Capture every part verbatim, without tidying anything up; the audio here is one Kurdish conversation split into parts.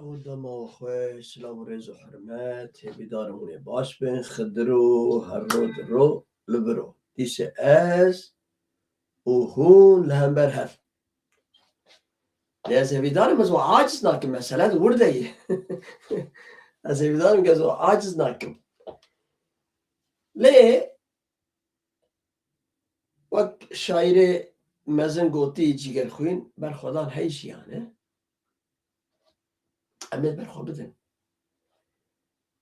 Dema xweş, silav û rêz û hurmet, hêvîdarim hûn ê baş bin, xidiro, herro, diro, li vir o. Dîse ez û hûn li hember hev. Lê ez hêvîdarim, ez we aciz nakim, mesele di wir de ye. Ez hêvîdarim ke ez we aciz nakim. Lê wek şaîrê mezin gotî, Cîgerxwîn, berxwedan hey jiyan e. Em ê berxwe bidin.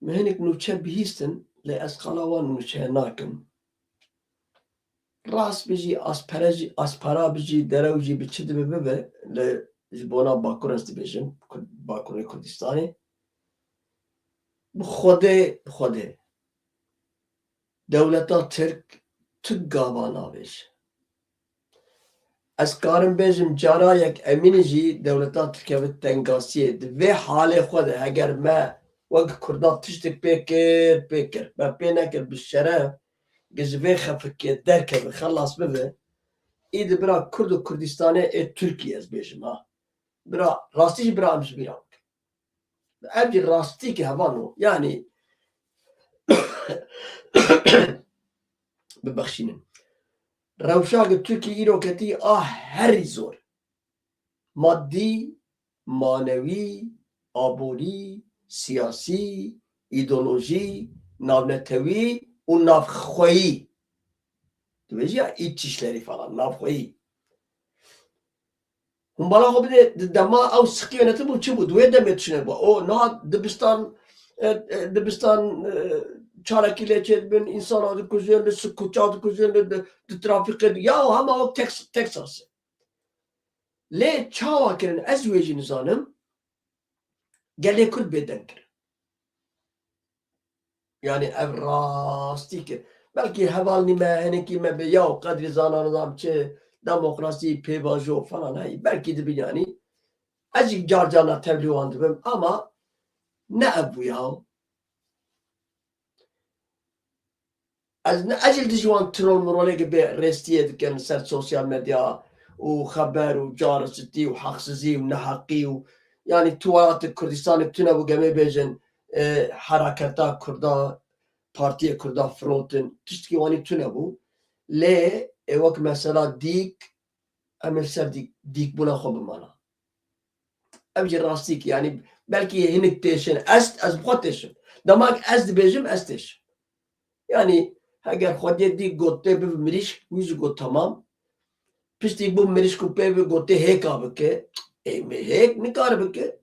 Min hinek nûçe bihîstin, lê ez qala wan nûçeya nakim. Rast bijî, aspere jî, aspara bijî, derew jî bi çi dibe bibe, lê ji bona Bakur ez dibêjim, Kur-, Bakurê Kurdistanê. Bi Xwedê, bi Xwedê. Dewleta Tirk tu gava navêje. Ez karim bêjim, cara yek Emînî jî dewleta Tirk kevit tengasiyê. Di vê halê xwe de heger me wek Kurdan tiştek pê kir, pê kir. Me pê nekir bi şeref, gi ji vê xefikê derkeve, xelas bibe. Îdî bira Kurd û Kurdistanê ê Tirkiyê ez bêjim ha. Bira, rastî jî bira em ji bîra bikin. Ev jî rastî ki heval o. Yanî bibexşînin. Rewşa ki Tirkî îro ketî a herî zor. Maddî, manewî, aborî, siyasî, îdeolojî, navnetewî û navxweyî. Dibêjî ya iç işleri falan, navxweyî. Hûn bala xwe bidê, di dema ew siqî yönetî bû, çi bû? Di wê demê tiştine bû. O niha dibistan, e, e, dibistan, e, çalakî lê çêdibin, însana dikujin, li sikuça dikujin, li, di, di trafîkê di-, ya hema wek Tex-, Texas e. Lê çawa kirin, ez wê jî nizanim, gelê Kurd bêdeng kirin. Yanî ev rastî kir. Belkî hevalnî me, hinekî me bê, ya qedrî zana nizam çi, demokrasî, pêvajo falan heyî. Belkî dibin yanî. Ez jî car carna tevlî wan dibim ama ne ev bû ya. Ez ne, ez jî li dijî wan trol mirolê ki bê rêstiyê dikin li ser sosyal medya û xeber û carizitî û heqsizî û neheqî û, yanî tu welatê Kurdistanê tune bû, gemê bêjin, e, heraketa Kurda, partiyê Kurda firotin, tiştekî wanî tune bû. Lê, e, wek mesela dîk, em ê li ser dîk, dîkbûna xwe bimana. Ev jî rastîk, yanî belkî hinek têşin. Ez, ez bi xwe têşim. Dema ez dibêjim, ez têşim. Yanî heger xwediyê dî got tê bibe mirîşk, wî jî got temam. Piştî bû mirîşk û pê bi gotê hêka bike. Ê, me hêk nikare bike.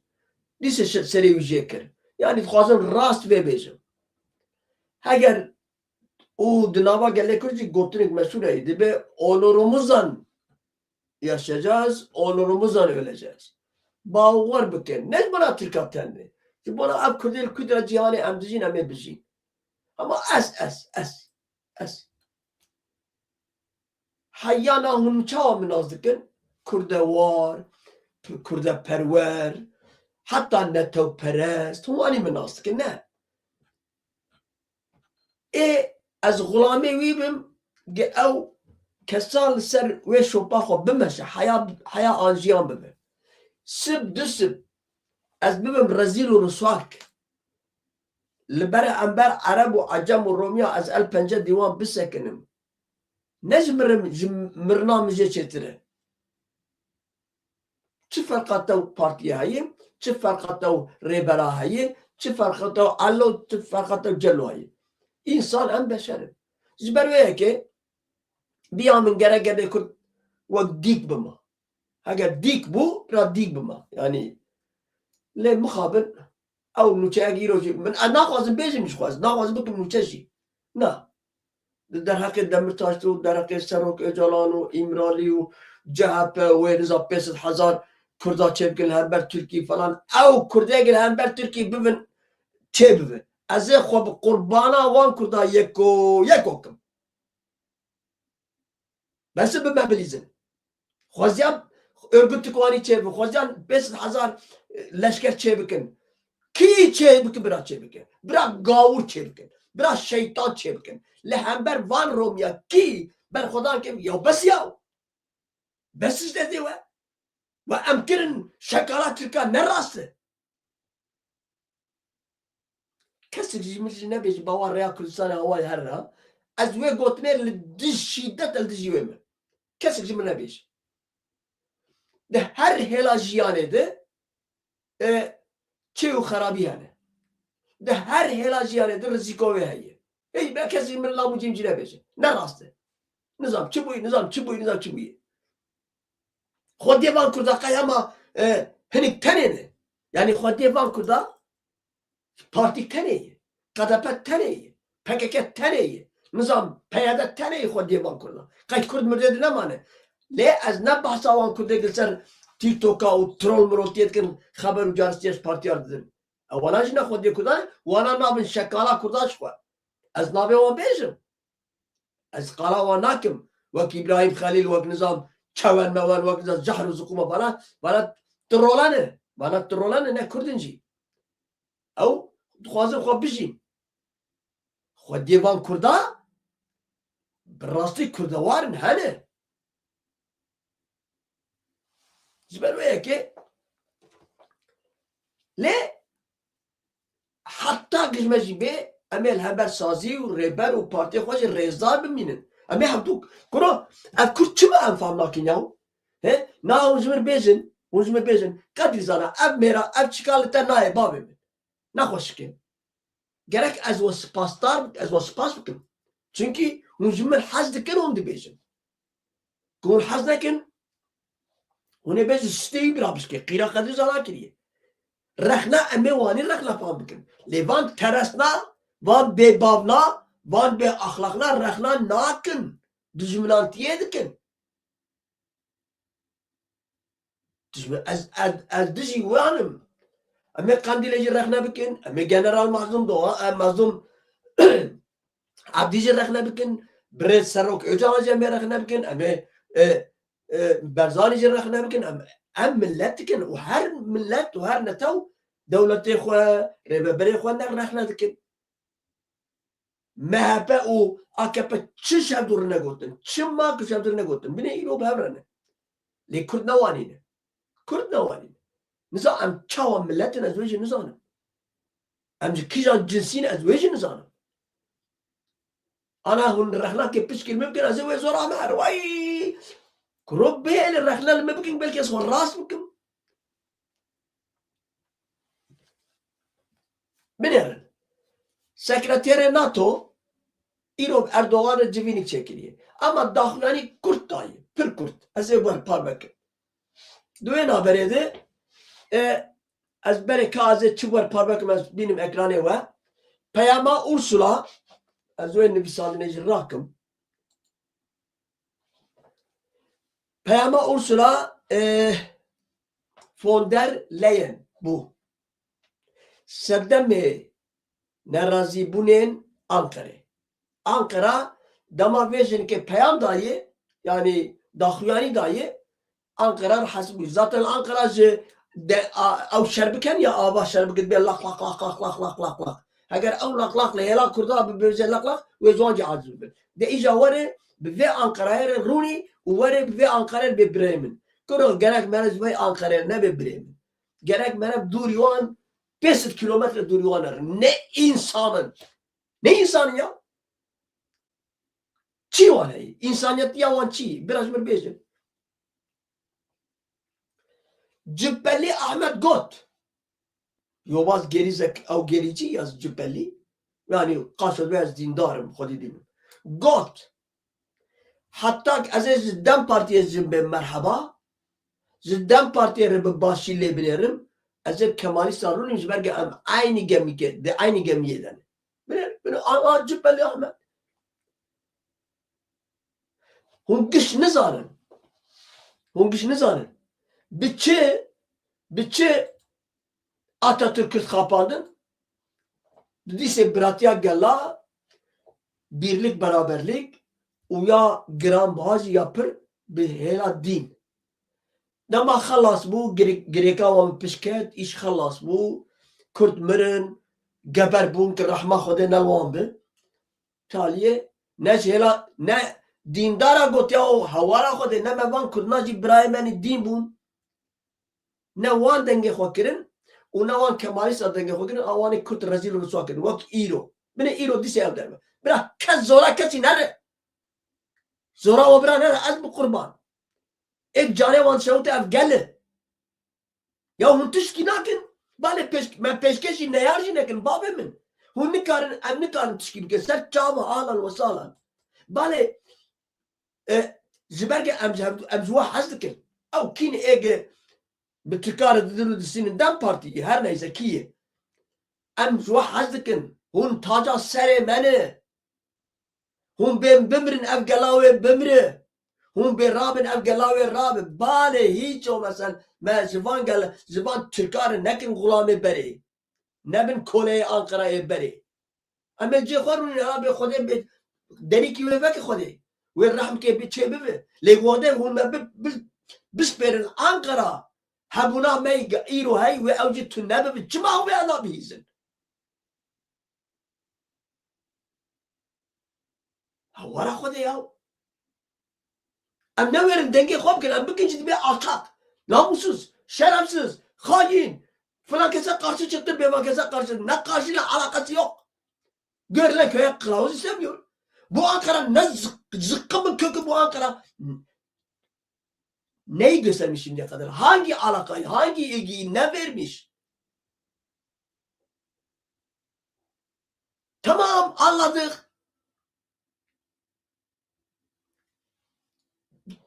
Dîse şi-, serê wî jê kir. Yanî dixwazim rast vê bêjim. Heger û di nava gelê Kurd jî gotinek meşhûr heye, dibe onurumuzdan yaşayacağız, onurumuzdan öleceğiz. Bawer bikin. Ne ji bona Tirka tenê. Ji bona ev Kurdê li ku de cîhanê em dijîn, em ê bijîn. Ama ez, ez, ez, ez. Heyana hûn çawa min nas dikin? Kurdewar, Kurdeperwer, heta netewperest. Hûn wanî min nas dikin, ne? Ê ez xulamê wî bim, ge ew kesa li ser wê şopa xwe bimeşe, heya, heya an jiyan bibe. Sib du sib ez bibim rezîl û riswak. Li ber ember Ereb û Ecem û Romiya ez el pence dîwan bisekinim. Ne ji mirim, ji mirina min jê çêtir e. Çi ferqa te û partiya heye, çi ferqa te û rêbera heye, çi ferqa te û Elo, çi ferqa te û Celo heye. Însan em beşer in. Ji ber wê yekê diya min gerek gelê Kurd wek dîk bima. Heger dîk bû, bira dîk bima. Yanî lê mixabin ew nûçeyek îro jî min, ez naxwazim bêjim jixwe, ez naxwazim bikim nûçe jî. Na. Di derheqê Demirtaş û derheqê Serok Ocalan û Îmralî û C H P û wê niza pênc sed hezar Kurda çêbikin li hember Tirkî falan. Ew Kurdê li hember Tirkî bibin, çêbibin. Ez ê xwe bi qurbana wan Kurda yeko yeko kim. Bes e, bimobilîzin. Xweziya örgütlikwanî çêbibin. Xweziya pênc sed hezar leşker çêbikin. Kî çêbikin, bira çêbikin. Bira gawur çêbikin. Bira şeytan çêbikin. Li hember van Romiya kî berxwedan kim? Ya bes ya. Bes ji derdê we. We em kirin şekala Tirka ne rast e. Kesek ji min jî nebêje bawer rêya Kurdistanê awayî here. Ez wê gotinê li dij şîdet el dijî wê me. Kesek ji min nebêje. Di her hêla jiyanê de, e, çê û xerabî hene. Di her hêla jiyanê de rizîko wê heye. Hey, be kesek ji min lam û cîm jî nebêje. Ne rast e. Nizam çi bûyî, nizam çi bûyî, nizam çi bûyî. Xwediyê van Kurda qey hema, e, hinik tenê ne. Yanî xwediyê van Kurda partî tenê ye. K D P tenê ye. P K K tenê ye. Nizam P Y D tenê ye xwediyê van Kurda. Qey Kurd mirdê di nemane. Lê ez ne behsa wan Kurdê li ser TikToka û troll mirotiyê dikin, xeber û caristiyê ji partiya didin. Ewana jî ne xwediyê Kurdan e, wana nabin şekala Kurdan ji xwe. Ez navê wan bêjim. Ez qala wan nakim. Wek Îbrahîm Xelîl, wek nizam çewen mewen, wek nizam cehr û ziqûma vana, vana tirolane. Vana tirolane ne Kurdin jî. Ew dixwazin xwe bijîn. Xwediyê van Kurda bi rastî Kurdewar in, hene. Ji ber wê yekê lê heta gijme jî bê, em ê li hember sazî û rêber û partiyê xwe jî rêzdar bimînin. Em ê hevdû kuro, ev Kurd çima em fam nakin yaw? He? Na hûn ji min bêjin, hûn ji min bêjin. Qedrî zana, ev mêra, ev çika li te nayê bavê min. Nexweşik e. Gerek ez we spasdar bik-, ez we spas bikim. Çunkî hûn ji min hez dikin, hûn dibêjin. Ku hûn hez nekin, hûn ê bêjin stê wî bira bişkê. Qîra Qedrî Zana kiriye. Rexna em ê wanî rexna fam bikin. Lê van teresna, van bêbavna, van bêaxlaqna rexna nakin. Dijminantiyê dikin. Dijmin, ez, ez, ez dijî wan im. Em ê Qendîlê jî rexne bikin, em ê General Mazlûm Doğa, em Mazlûm Ebdî jî rexne bikin, birêz Serok Ocalan jî em ê rexne bikin, em ê, e, e, Berzanî jî rexne bikin, em, em millet dikin û her millet û her netew dewletê xwe, rêveberê xwe ne rexne dikin. M H P û A K P çi ji hevdû re negotin? Çima ku ji hevdû re negotin? Binê îro bi hev re ne. Lê Kurd ne wanî ne. Kurd ne wanî ne. Niza em çawa millet in, ez wê jî nizanim. Em ji kîjan cinsî ne, ez wê jî nizanim. Ana hûn rexnakê piçkî li min bikin, ez ê wê zora me her. Way! Kuro bê li rexne li min bikin, belkî ez xwe rast bikim. Binêrin. Sekreterê NATO îro Erdogan re civînîk çêkiriye. Ama daxuyanî kurt daye. Pir kurt. Ez ê wer parve kim. Di wê naberê de, e, ez berê ka ez ê çi wer parve kim, ez bînim ekranê we. Peyama Ursula, ez wê nivîsandinê jî rakim. Peyama Ursula, e, von der Leyen bû. Sedemê nerazîbûnên Anqerê. Anqera dema vê jinikê peyam dayê, yanî daxuyanî dayê, Anqera rihesibû. Zaten Anqera ji de, a, ew şer bikin ya ava şer bikin, bê laq, laq, laq. Heger ew laq, laq li hêla Kurda bibêje laq, laq, wê ziwan jî aciz bibin. De îja were bi vê Anqerayê re rûnî û were bi vê Anqerê re bê birê min. Kuro gerek mere ji vê Anqerê re nebe birê min. Gerek mere dûrî wan pênc sed kîlometre dûrî wan re. Ne însan in. Ne însan in ya. Çi wan heye? Însaniyetiya wan çi? Bira ji min bêjin. Cübbeli Ahmet got. Yobaz gerîzek ew gerîcî ya Cübbeli. Yani qaşo ez dîndar im, Xwedî dînim. Got. Heta ez ê ji DEM Partiyê ji bê merheba. Ji DEM Partiyê re bi başî lê binêrim. Ez ê Kemalîsta rûnim ji ber ke em eynî gemîke, di eynî gemiyê de ne. Binêr, binêr, a, a, Cübbeli Ahmet. Hûn giş nizanin. Hûn giş nizanin. Bi çi, bi çi Atatürk Kurd xapandin? Di dîsê biratiya gela, birlik, beraberlik û ya giranbahajî ya pir bi hêla dîn. Dema xelas bû, girê-, girêka wan pişt ket, îş xelas bû, Kurd mirin, geber bûn ki rehma Xwedê ne li wan bi. Taliyê ne ji hêla, ne dîndara got ya û hewara Xwedê, ne me van Kurdina jî birayê me nî dîn bûn. Ne wan dengê xwe kirin û ne wan Kemalîsta dengê xwe kirin, a wanê Kurd rezîl û riswa kirin. Wek îro. Binê îro dîsê ev derve. Bira kes zora kesî nere. Zora we bira nere, ez bi qurban. Êk canê wan şewite ev gel e. Ya hûn tişkî nakin. Balê pêş-, me pêşkêşî neyar jî nekin, bavê min. Hûn nikarin, em nikarin tişkî bikin. Ser çava, ahlan we sahlan. Balê, e, ji ber ke em ji hev-, em ji we hez dikin. Ew kîn êge bi Tirka re didin û distînin DEM Partî, her neyse kî ye. Em ji we hez dikin. Hûn taca serê me ne. Hûn bên bimirin, ev gela wê bimire. Hûn bê rabin, ev gela wê rabe. Balê hîç o mesen me ji van gel, ji van Tirka re nekin xulamê berê. Nebin koleyê Anqerayê berê. Em ê cê xwe rûnî, ya bê Xwedê bê derîkî wê veke Xwedê. Wê rehmkê bi çê bibe. Lê Xwedê hûn me bi, bi, bispêrin Anqera. Hebûna me îro hey wê ew jî tune bibe. Çima hûn vê ana bihîzin? Hewara Xwedê ya. Em newêrin dengê xwe bikin, em bikin jî dibê alçak, namussuz, şerefsiz, xayîn, filan kese qarşı çıktı, bêvan kese qarşı, ne qarşıyla alakası yok. Gör le köye kılavuz istemiyor. Bu Ankara ne zık-, zıkkımın kökü bu Ankara. Neyi göstermiş şimdiye kadar? Hangi alakayı, hangi ilgiyi ne vermiş? Tamam, anladık.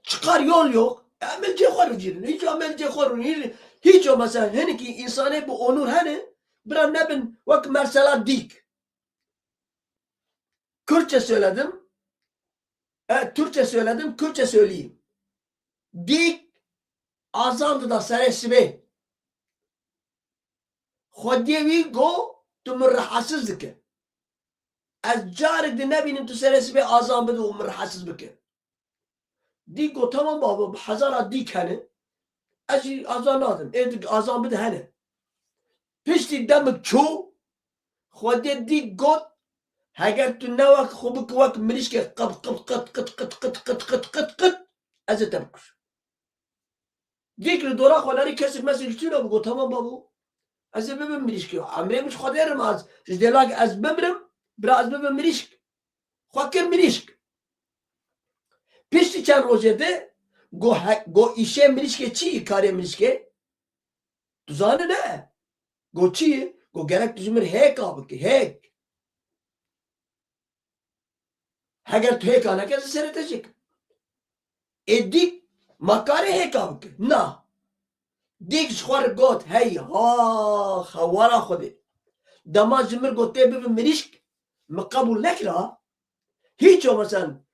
Çıkar yol yok. Em ê cê xwe rûnînin. Hiç em ê cê xwe rûnînin. Hiç o mesela hinekî insanê bi onur hene, bira nebin wek mesela dîk. Kürtçe söyledim. E, Türkçe söyledim, Kürtçe söyleyeyim. Dîk azan dida serê sibê. Xwediyê wî got, tu min rehatsiz dike. Ez carek di nebînim tu serê sibê azan bide û min rehatsiz bike. Dîk got, tamam baba, bi hezara dîk hene. Ez jî azan nadim. Ê dik azan bide hene. Piştî demik çû, Xwedê dîk got, heger tu ne wek xwe bike wek mirîşkê qip qip qit qit qit qit qit qit qit qit, ez ê te bikujim. Dîk li dora xwe lerî kesek mesek çûna bû, got, tamam babo. Ez ê bibim mirîşkê. Emrê min ji Xwedê re ma ez, ji dêlak ez bimrim, bira ez bibim mirîşk. Xwe kir mirîşk. Piştî çend rojê de go he-, go îşê mirîşkê çi yî, karê mirîşkê? Tu zanî ne? Go çi yî? Go gerek tu ji min hêka bikî, hêk. Heger tu hêka neke, ez serê te çêkim. Ê dîk ma kare hêka bike? Na. Dîk ji xwe re got, hey ha, hewara Xwedê. Dema ji min got tê bibe mirîşk, min qebûl nekira. Hiç o mesen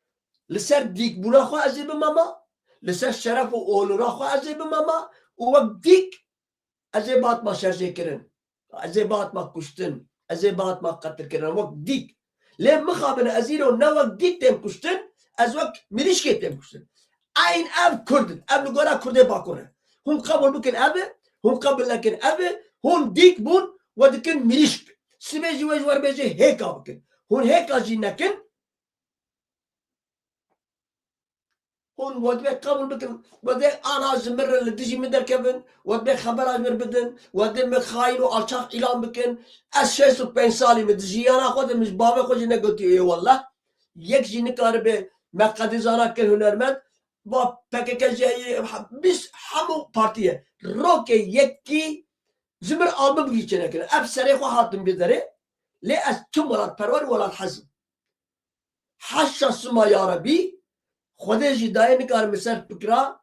li ser dîkbûna xwe ez ê bimama, li ser şeref û onura xwe ez ê bimama û wek dîk ez ê bihatma şerjêkirin, ez ê bihatma kuştin, ez ê bihatma qetilkirin wek dîk. Lê mixabin ez îro ne wek dîk têm kuştin, ez wek mirîşkê têm kuştin. Eyn ev Kurd in, ev li gora Kurdê Bakur e. Hûn qebûl bikin ev e, hûn qebûl nekin ev e, hûn dîk bûn, we dikin mirîşk. Sibê jî we ji we re bêje hêka bikin. Hûn hêka jî nekin, Hûn we dibê qebûl bikin, we dê ana ji min re li dijî min derkevin, we dibê xebera ji min bidin, we dê min xayîn û alçax îlan bikin. Ez şêst û pênc salî min di jiyana xwe de min ji bavê xwe jî negotiye, ê wallah. Yek jî nikaribe me qedî zana kir hunermend, va P K K jî heye, bîst hemû partî ye. Rokê yekî ji min re albim gî çênekir. Ev serê xwe hatin bê derê, lê ez tim welatperwer, welathez im. Haşa sima ya Rebî, Xwedê jî dayê nikarim li ser fikra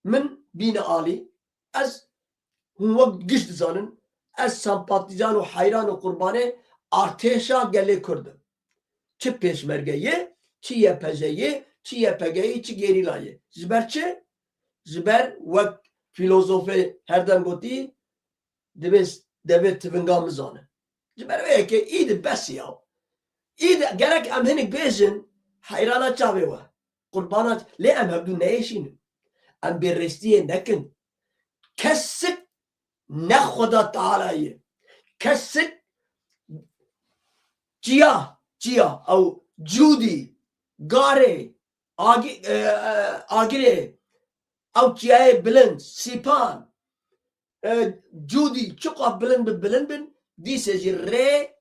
min bîne alî. Ez hûn wek giş dizanin, ez sempatîzan û heyran û qurbanê artêşa gelê Kurd im. Çi pêşmerge ye, çi Y P G ye, çi Y P G ye, çi gerîla ye. Ji ber çi? Ji ber wek fîlozofê her dem gotî, Divê, devê tivinga min zane. Ji ber wê yekê îdi bes ya. Îdi gerek em hinek bêjin, heyrana çavê we. Qurbana, lê em hevdû neêşînin. Em bêrêstiyê nekin. Kesik ne Xweda Teala ye. Kesik çiya, çiya, ew cûdî, garê, agi-, e, e, agirê, ew çiyayê bilind, sîpan, e, cûdî çiqa bilind bin, bilind bin, dîsê jî rê,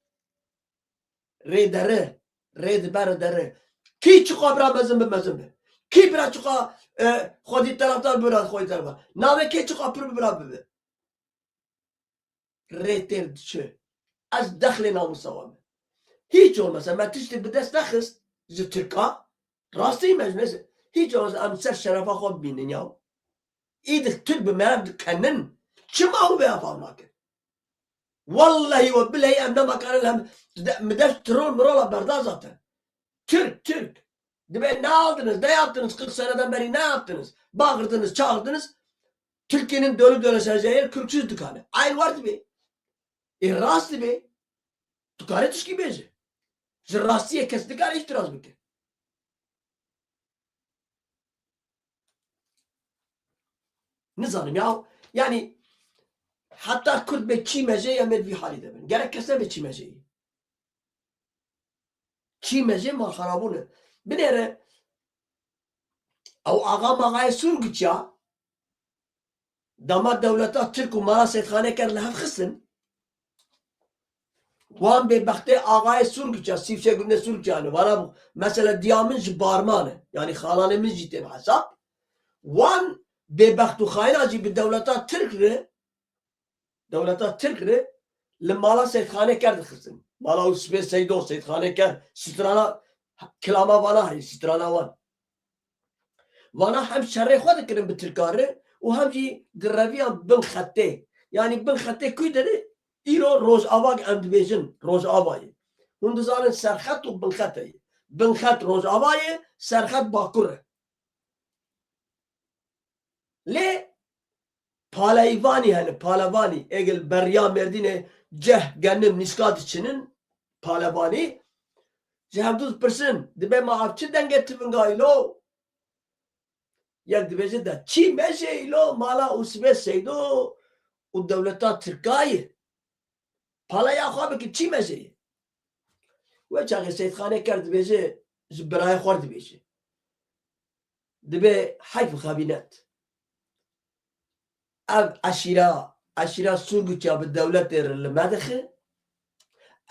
rê dere, rê diber dere. Kî çiqa bira mezin bi, mezin bi. Kî bira çiqa, e, xwedî terefdar bira xwedî terefdar. Navê kê çiqa pir bi bira bibe. Rê têr diçe. Ez dexlê namûsa wan me. Hiç olmasa me tiştê bi dest nexist ji Tirka. Rastî me ji neyse. Hiç olmasa em ser şerefa xwe bibînin ya. Îdî Tirk bi me re dikenin. Çima hûn vê fam nakin? Wallahî we bileyî em nema karin hem de-, mi dest troll mirola berda zaten. Türk, Türk. Dibe ne aldınız, ne yaptınız? Kırk seneden beri ne yaptınız? Bağırdınız, çağırdınız. Türkiye'nin dönüp dolaşacağı yer kürksüz dükkanı. Aynı var dibe. E, rast dibe. Tu karî tişkî bêje. Ji rastiyê kes nikare îtiraz bike. Nizanim ya. Yani heta Kurd bê çî mejê em ê vî halî de bin. Gerek kes nebe çî mejeyî. Çî mejê malxarabûn e. Binêre ew axa maxayê Sûrgiç ya. Dema dewleta Tirk û mala Seyxanê ker li hev xistin. Wan bêbextê axayê Sûrgiç ya, sî û şeş gundê Sûrgiç ya ne. Vana mesela diya min ji Barman e. Yani xalanê min jî tê bi hesab. Wan bêbext û xayina jî bi dewleta Tirk re, dewleta Tirk re li mala Seyxanê ker dixistin. Mala Usbê Seydo, Seyxanê ker, strana, kilama vana heye, strana wan. Vana hem şerê xwe dikirin bi Tirkan re û hem jî direviyan bin xetê. Yani bin xetê kuy de ne? Îro Rojava em dibêjin, Rojavayê. Hûn dizanin serxet û binxet heye. Binxet Rojavayê, serxet Bakur e. Lê palevanî hene, palevanî. Êgil beriya Mêrdînê ceh genim nîşka diçinin, palevanî. Ji hevdû dipirsin, dibe ma ev çi dengê tivinga îlo? Yek dibêje de çî mejê îlo mala Usbê Seydo û dewleta Tirkayê. Paleya xwe bike çî mejê ye. Wê çaxê Seyîdxanê Ker dibêje, ji birayê xwe dibêje. Dibe heyf û xebînet. Ev eşîra, eşîra Sûrguçya bi dewletê re li me dixe.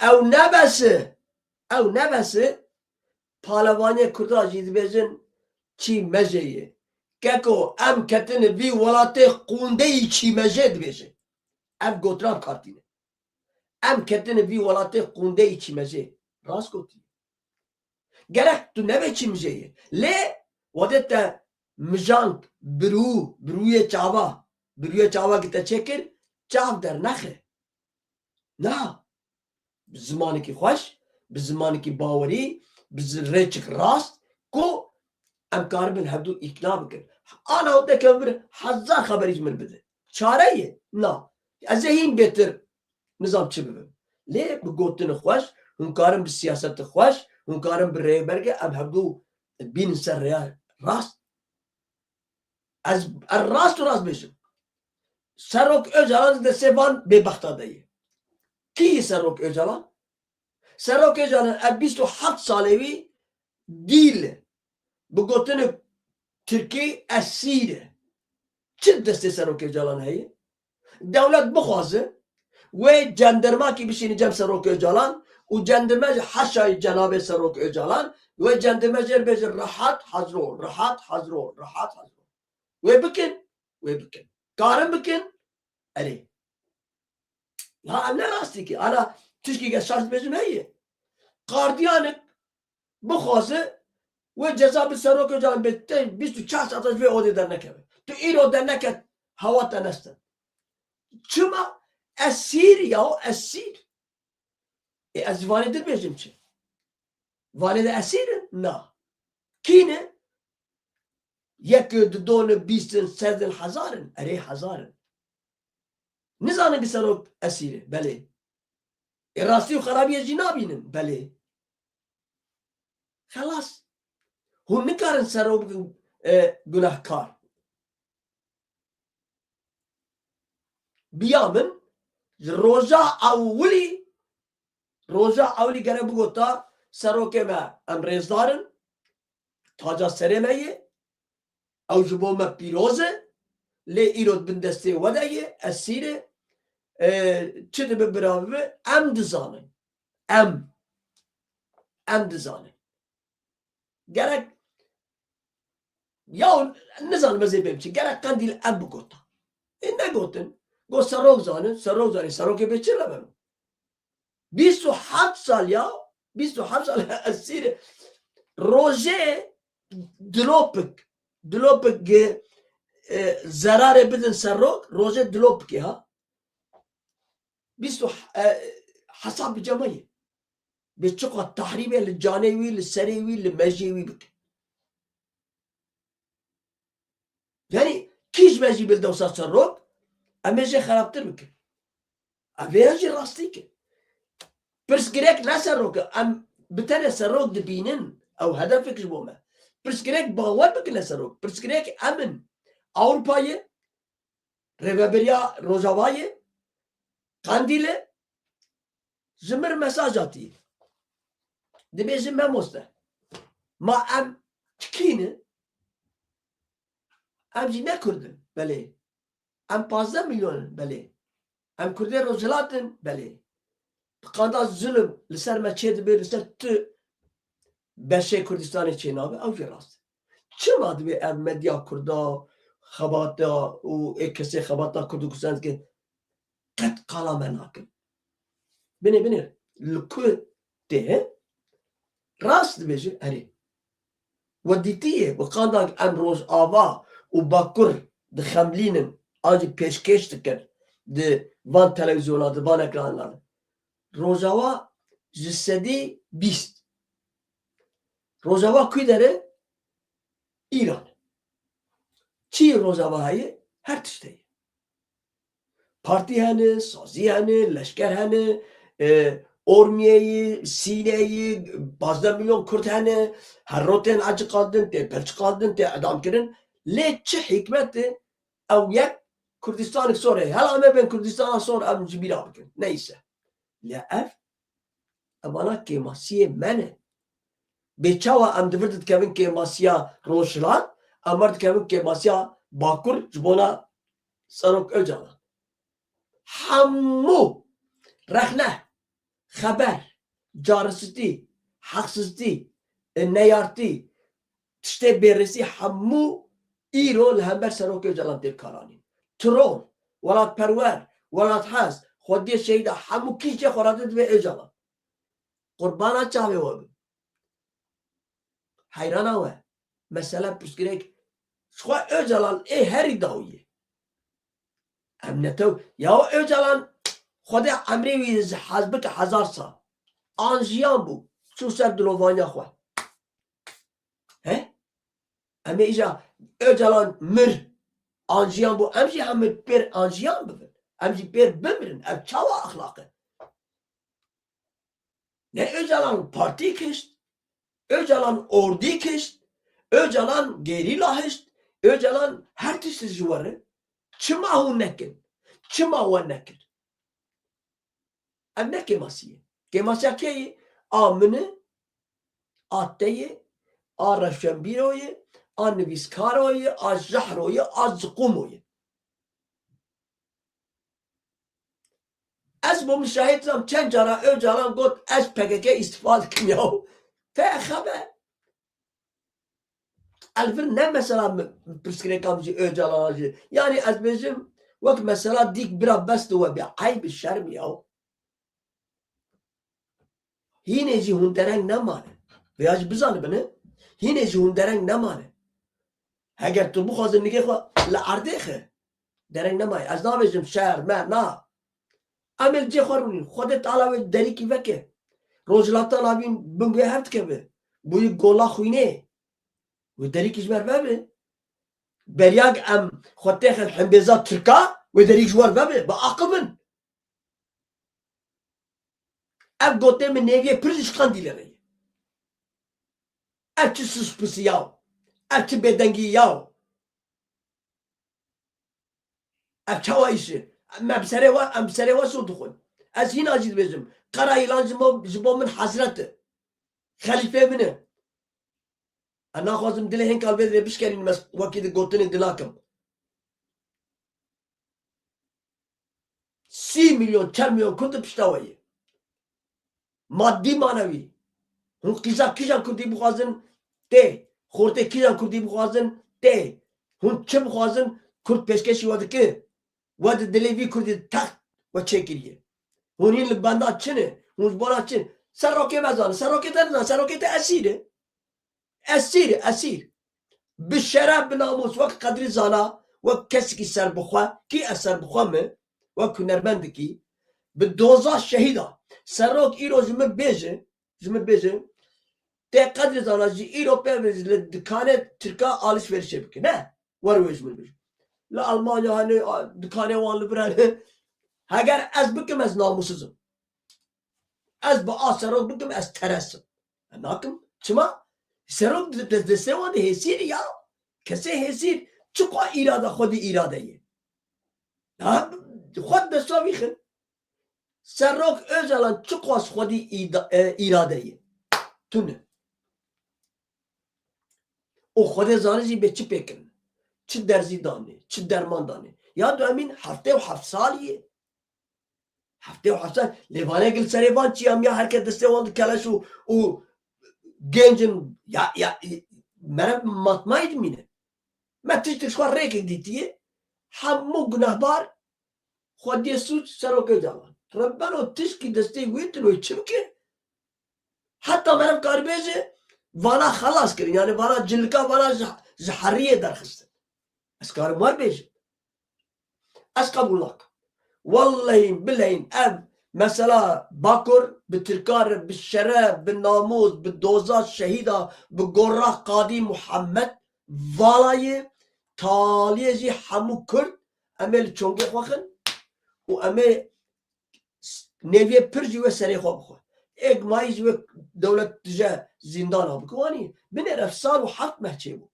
Ew ne bes e, ew ne bes e, palevaniyê Kurda jî dibêjin çî mejê ye. Keko, em ketine vî welatê qûndeyî çî mejê dibêje. Ev gotina bi kar tîne. Em ketine vî welatê qûndeyî çî mejê. Rast gotî. Gerek tu nebe çî mijê ye. Lê wede te mijand, birû, birûyê çava, birûyê çava ki te çêkir, çav dernexe. Na. Bi zimanekî xweş, bi zimanekî bawerî, bi zi-, rêçik rast, ku em karibin hevdû îkna bikin. Ana û deke vir hezar xeberî ji min bide. Çare ye? Na. Ez ê hîn bêtir nizam çi bibim. Lê bi gotinê xweş, hûn karin bi siyasete xweş, hûn karin bi rêberge, em hevdû bînin ser rêya rast. Ez, ez rast û rast bêjim. Serok Ocalan di destê van bêbexta de ye. Kî ye Serok Ocalan? Serok Ocalan ev bîst û heft salê wî dîl e. Bi gotinê tirkî esîr e. Çi di destê Serok Ocalan heye? Dewlet bixwaze, wê cendirmakî bişîne cem Serok Ocalan û cendirme ji heşayê cenabê Serok Ocalan, wê cendirme jê re bêje, rehat hazir ol, rehat hazir ol, rehat hazir ol. Wê bikin, wê bikin. Karin bikin, erê. La ev ne rastî ki. Ana tişkî ge şaş dibêjim heye. Qardiyanik bixwaze wê ceza bi Serok Ocalan bê te bîst û çar saeta ji vê odê dernekeve. Tu îro derneket, hewa te nestin. Çima? Esîr ya, esîr. Ê, ez ji Vanê dibêjim çi? Vanê de esîr in? Na. Kî ne? Yek, du, du ne, bîst in, sed in, hezar in? Erê, hezar in. Nizanin ki Serok esîr e? Belê. Ê, rastî û xerabiyê jî nabînin? Belê. Xelas. Hûn nikarin Serok bikin, e, gunehkar. Biya min, ji roja ewilî, roja ewilî gere bigota, serokê me, em rêzdar in, taca serê me ye, ew ji bo me pîroz e, lê îro di bin destê we de ye, esîr e. E, çi dibe bira bibe, em dizanin. Em. Em dizanin. Gerek, ya nizanim ez ê bêm çi, gerek Qendîl ev bigota. Ê negotin. Got serok zanin, serok zanî, serokê bê çi re beno? Bîst û heft sal ya, bîst û heft sal esîr. Rojê dilopik, dilopik, e, zerarê bidin serok, rojê dilopikê ha. Bîst û, e, hesab bi cema ye. Bi çiqa tahrîbê li canê wî, li serê wî, li mejê wî bike. Yanî kî ji me jî bil dewsa serok, em ê jê xerabtir bikin. Ev ê jî rastî ke. Pirsgirêk ne serok e, em bi tenê serok dibînin, ew hedefek ji bo me. Pirsgirêk bawer bikin ne serok. Pirsgirêk em in. Ewropa ye, Rêveberiya Rojava ye, Qandîl e, ji mir mesaj hatî. Dibêjin, memoste, ma em kî ne? Em jî ne Kurd in, belê. Em pazdeh milyon in, belê. Em Kurdê Rojhilat in, belê. Qanda zulm li ser me çêdibe, li ser tu beşê Kurdistanê çênabe, ew jî rast e. Çima divê ev medya Kurda, xebata û ê kesê xebata Kurd û Kurdistanê dikin, qet qala me nakin? Binê, binê, li ku tê, he? Rast dibêje, erê. We dîtiye, bi qanda em Rojava û Bakur dixemlînin, an jî pêşkêş dikir di van televîzyona, di van ekranan de. Rojava ji sedî bîst. Rojava kû der e? Îran. Çi Rojava heye? Her tişt heye. Partî hene, sazî hene, leşker hene, e, Ormiyeyî, Sîneyî, pazdeh milyon Kurd hene, her rotên eciqandin, tê pelçiqandin, tê edamkirin. Lê çi hikmet e? Ew yek Kurdistanik sor e. Hela me bên Kurdistana sor, em ji bîra bikin. Neyse. Lê ev, evana kêmasiyê me ne. Bê çawa em di vir de dikevin kêmasiya Rojhilat, em mar dikevin kêmasiya Bakur ji bona Serok Ocalan. Hemû rexne, xeber, carisitî, heqsiztî, e, neyartî, tiştê bêrêsî hemû îro li hember Serokê Ocalan tê karanîn. Troll, welatperwer, welathez, xwediyê şehîda hemû kî jê xwe radin dibe Ocalan. Qurbana çavê we bin. Heyrana we. Mesela pirsgirêk, ji xwe Ocalan ê herî dawî ye. Em netew, ya Ocalan Xwedê emrê wî hez bike hezar sal. An jiyan bû, çû ser dilovaniya xwe. He? Em ê îja Ocalan mir, an jiyan bû, em jî hemû pêr an jiyan bibin. Em jî pêr bimirin. Ev çawa exlaq e? Ne Ocalan partî kişt, Ocalan ordî kişt, Ocalan gerîla hişt, Ocalan her tişt ji we re. Çima hûn nekin? Çima we nekir? Ev ne kêmasî ye. Kêmasiya kê ye? A min e, a te ye, a rewşenbîro ye, a nivîskaro ye, a jehro ye, a ziqûmo ye. Ez bo min şahid zam çend cara Ocalan got, ez P K K îstifa dikim ya. Te xebe. El vir ne mesela pirsgirêka min jî Ocalan jî. Yanî ez bêjim wek mesela dîk bira bes tu we bê. Eyb şerm ya. Hînê jî hûn dereng nemane. Vêya jî bizanibin, hînê jî hûn dereng nemane. Heger tu bixwazin nigê xwe li erdê xe, dereng nemaye. Ez nabêjim şer, me, na. Em ê li cê xwe rûnîn. Xwedê Teala wê derîkî veke. Rojhilata navîn bin wê hev dikeve. Bûyî gola xwînê. Wê derîkî ji ber vebe. Beriya em xwe têxin hembêza Tirka, wê derîk ji wer vebe. Bi aqil bin. Ev gotê min nêviyê pir ji Qandîlê re ye. Ev çi suspisiya? Ev çi bêdengî ya? Ev çawa îş e? Me bi serê we, em bi serê we sor dixwin. Ez hîna jî dibêjim. Qerayîlan ji bo, ji bo min hezret e. Xelîfê min e. Ez naxwazim dilê hin kal vê dirê bişkenînim, ez wekî di gotinê di nakim. Sî milyon, çar milyon Kurd pişta we ye. Madî manewî. Hûn qîza kîjan Kurdî bixwazin tê. Xortê kîjan Kurdî bixwazin tê. Hûn çi bixwazin Kurd pêşkêşî we dike. We di dilê vî Kurdî text we çêkiriye. Hûn hîn li benda çi ne? Hûn ji bona çi ne? Serokê me zane. Serokê te nizane. Serokê te esîr e. Esîr, esîr. Bi şeref, bi namûs, wek Qedrî Zana, wek kesekî serbixwe, kî ez serbixwe me, wek hunermendikî, bi doza şehîda. Serok îro ji min bêje, ji min bêje, tê Qedrî Zana jî îro pê ve li dikanê Tirka alişverişê bike. Ne? Wer wê ji min bêje. Li Almanya hene, a, dikanê wan li vir hene. Heger ez bikim, ez namûsiz im. Ez bi a serok bikim, ez teres im. Ez nakim. Çima? Serok di, di destê wan de hêsîr ya. Kesê hêsîr çiqa îrada xwedî îrade ye. Ha, xwe desta vî xin. Serok Ocalan çiqas xwedî îda-, e, îrade ye. Tune. Û Xwedê zane jî bê çi pê kirin. Çi derzî danê, çi derman danê. Ya do emîn heftê û heft salî ye. Heftê û heft sal, lê vanê gil serê van çi ya, ya herke destê wan di keleş û, û genc in, ya, ya, mere matmayî dimîne. Me tiştik ji xwe rêkek dîtiye, hemû gunehbar xwediyê sûc serokê de wan. Rebbeno tişkî destê wî tune wê çi bike? Heta meriv karibêje vana xelas kirin. Yani vana cilika vana ji, ji heriyê derxistin. Ez karim wer bêjim. Ez qebûl nakim. Wellehî bilehîn ev mesela Bakur bi Tirka re, bi şeref, bi namûs, bi doza şehîda, bi gora Qadî Muhammed vala ye, taliyê jî hemû Kurd, em ê li çongê xwe xin û em ê nêviyê pir jî wê serê xwe bixwe. Êk mayî jî wê dewlet tije zîndana bike. Wanî binêre sal û heft meh çêbû.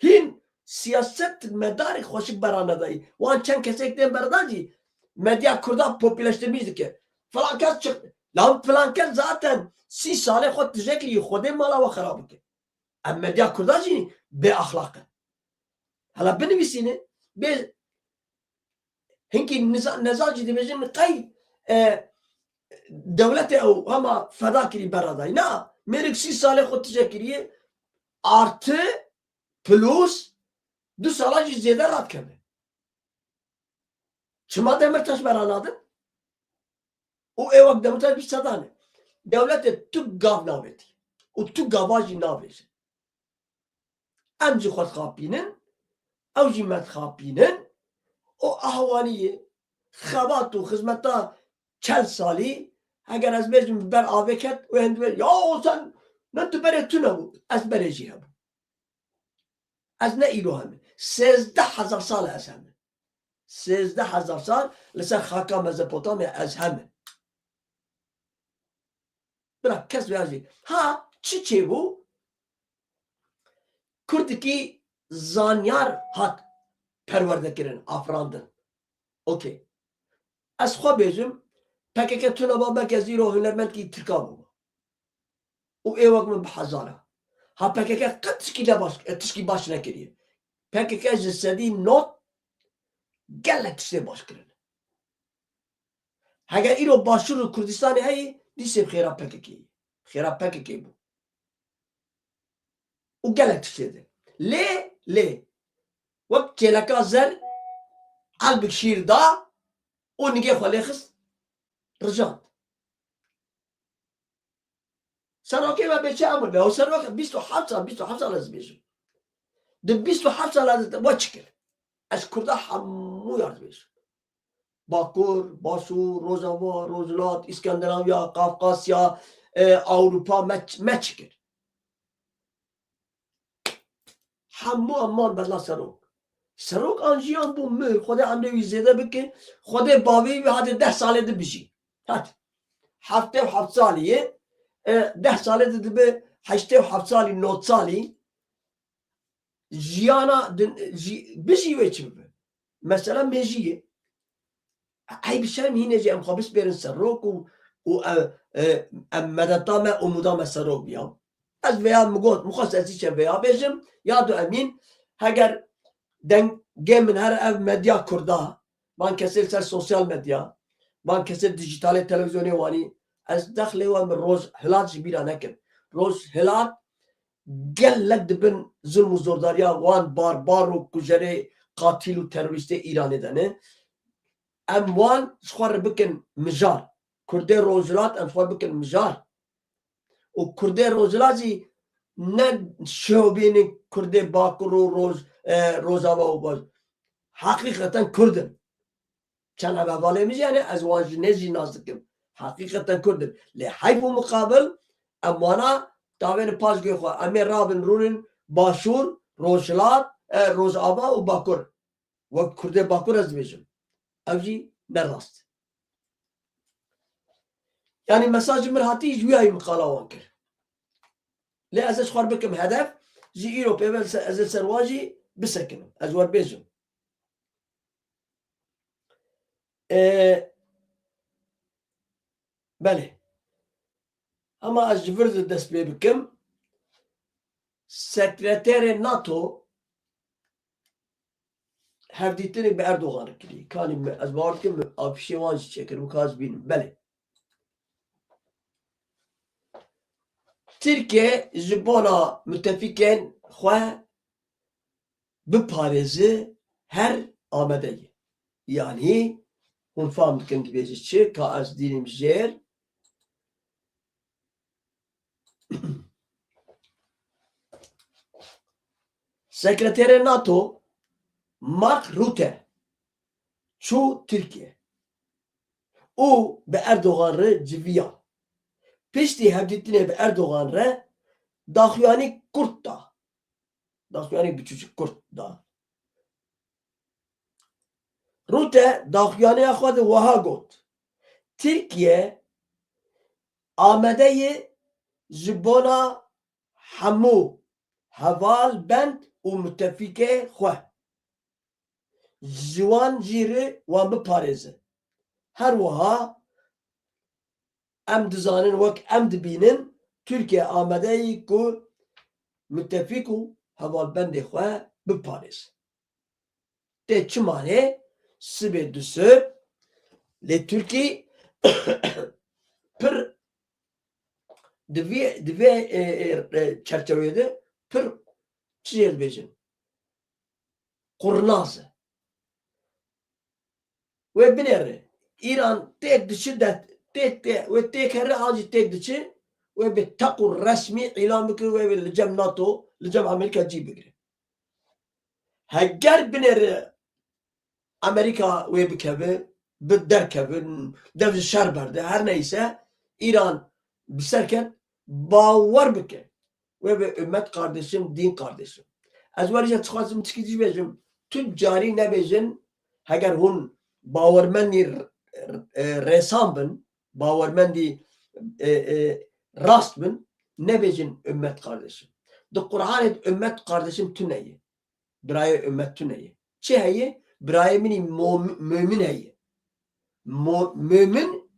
Hîn siyaset medarek xweşik bera nedayî. Wan çend kesek tên berdan jî medya kurda popüleştirmîş dike. Filan kes çi-, lan filan kes zaten sî salê xwe tije kiriye, Xwedê mala we xera bike. Em medya kurda jî bê axlaq in. Hala binivîsîne, bê hinkî niza-, nezan jî dibêjin qey, e, dewletê ew hema feda kirî bera dayî. Na, mêrik sî salê xwe tije kiriye, artı plus du sala jî zêde radikeve. Çima Demirtaş bera nadin? Û ê wek Demirtaş bî sedan e. Dewletê tu gav navêtî. Û tu gava jî navêje. Em jî xwe dixapînin, ew jî me dixapînin. O ahwanî ye. Xebat û xizmeta çel salî, heger ez bêjim bi ber avê ket, wê hin dibê, ya o sen ne tu berê tune bû, ez berê jî hebû. Ez ne îro heme. Sêzdeh hezar sal e ez heme. Sêzdeh hezar sal li ser xaka Mezopotamya ez heme. Bira kes vêya jî. Ha, çi çêbû? Kurdikî zanyar hat perwerdekirin, afirandin. Okey. Ez xwe bêjim, P K K tune ba belkî ez îro hunermendkî Tirka bûma. Û ê wek min bi hezara. Ha P K K qet tişkî ne baş, e, tişkî baş nekiriye. P K K ji sedî not gelek tiştê baş kirine. Heger îro Başûr û Kurdistanê heyî, dîsê bi xêra P K K yê. Xêra P K K bû. Û gelek tiştê de. Lê, lê, wek çêleka zer elbik şîr da û nigê xwe lê xist, rijand. Serokê me bê çi emir be? O serok bîst û heft sal, bîst û heft sal ez dibêjim. Di bîst û heft sala de we çi kir? Ez Kurda hemû ya dibêjim. Bakur, Başûr, Rojava, Rojhilat, Îskendinaviya, Kafkasya, e, Ewropa me, me çi kir? Hemû em man bedla serok. Serok an jiyan bû mir, Xwedê emrê wî zêde bike, Xwedê bavê wî hadi deh salê di bijî. Hadi. Heftê û heft salî ye, e, deh salê di dibe heştê û heft salî, nod salî. Jiyana din, jî, bijî wê çi bibe? Mesela mêjî ye. Eyb şerm hîne jî em xwe bispêrin serok û, û, e, e, em medeta me, umûda me serok biya. Ez vêya min got, min xwest ez îçe vêya bêjim, ya do emîn, heger dengê min here ev medya kurda, van kesê li ser sosyal medya, van kesê dijîtalê televîzyonê wanî, ez dexlê we min Rojhilat ji bîra nekim. Rojhilat gelek di bin zulm û zordariya wan barbar û kujerê, qatîl û terorîstê Îranê de ne. Em wan ji xwe re bikin mijar. Kurdê Rojhilat em ji xwe bikin mijar. Û Kurdê Rojhilat jî ne şobînê Kurdê Bakur û Roj-, e, Rojava û Baş. Heqîqeten Kurd in. Çend hevalê min jî hene, ez wan ji nêz jî nas dikim. Heqîqeten Kurd in. Lê heyf û miqabil em wana tavênin paş guhê xwe. Em ê rabin rûnin Başûr, Rojhilat, e, Rojava û Bakur. Wek Kurdê Bakur ez dibêjim. Ev jî ne rast. Yanî mesajê min hatî ji wî ayî min qala wan kir. Lê ez ê ji xwe re bikim hedef, ji îro pê ve ez ê ser wan jî bisekinim. Ez we bêjim. Ê, belê. Hema ez ji vir de dest pê bikim. Sekreterê NATO hevdîtinek bi Erdogan re kirî. Kanî me, ez bawer dikim, afîşê wan jî çêkir, wika ez bînim. Belê. Tirkiye ji bona mutefîkên xwe biparêzi her amade ye. Yanî hûn fam dikin dibêje çi, ka ez dînim jêr. Sekreterê NATO Mark Rutte çû Tirkiye û bi Erdogan re civiya. Piştî hevdîtinê bi Erdogan re daxuyanî kurt da. Daxuyanî biçûçik kurt da. Rûte daxuyaniya xwe de wiha got, Tirkiye amade ye ji bona hemû hevalbend û mutefîkê xwe. Ji wan jî re wan biparêze. Her wiha em dizanin, wek em dibînin, Tirkiye amade ye ku mutefîk û hevalbendê xwe biparêze. Tê çi manê? Sibê dusib lê Tirkî pir di vê, di vê, e, e, e, çerçeveyê de pir çi jê dibêjin? Qurnaz e. Wê binêre. Îran têk diçi de, têk tê, wê têk here an jî têk diçi, wê bi teq û resmî îlan bikir, wê, wê li cem NATO, li cem Amerîka cî bigire. Heger binêre Amerîka wê bikeve, bi derkeve, dev ji şer berde, her neyse, Îran bi ser ket, bawer bike. Wê be ümmet kardeşim, din kardeşim. Ez werî jî dixwazim çikî jî bêjim. Tu carî nebêjin, heger hûn bawermendî r-, r-, e, rêsan bin, bawermendî, e, e, rast bin, nebêjin ümmet kardeşim. Di Qur'anê de ümmet kardeşim tune ye. Birayê ümmet tune ye. Çi heye? Birayê min î mo-, mümin heye. Mo-, mümin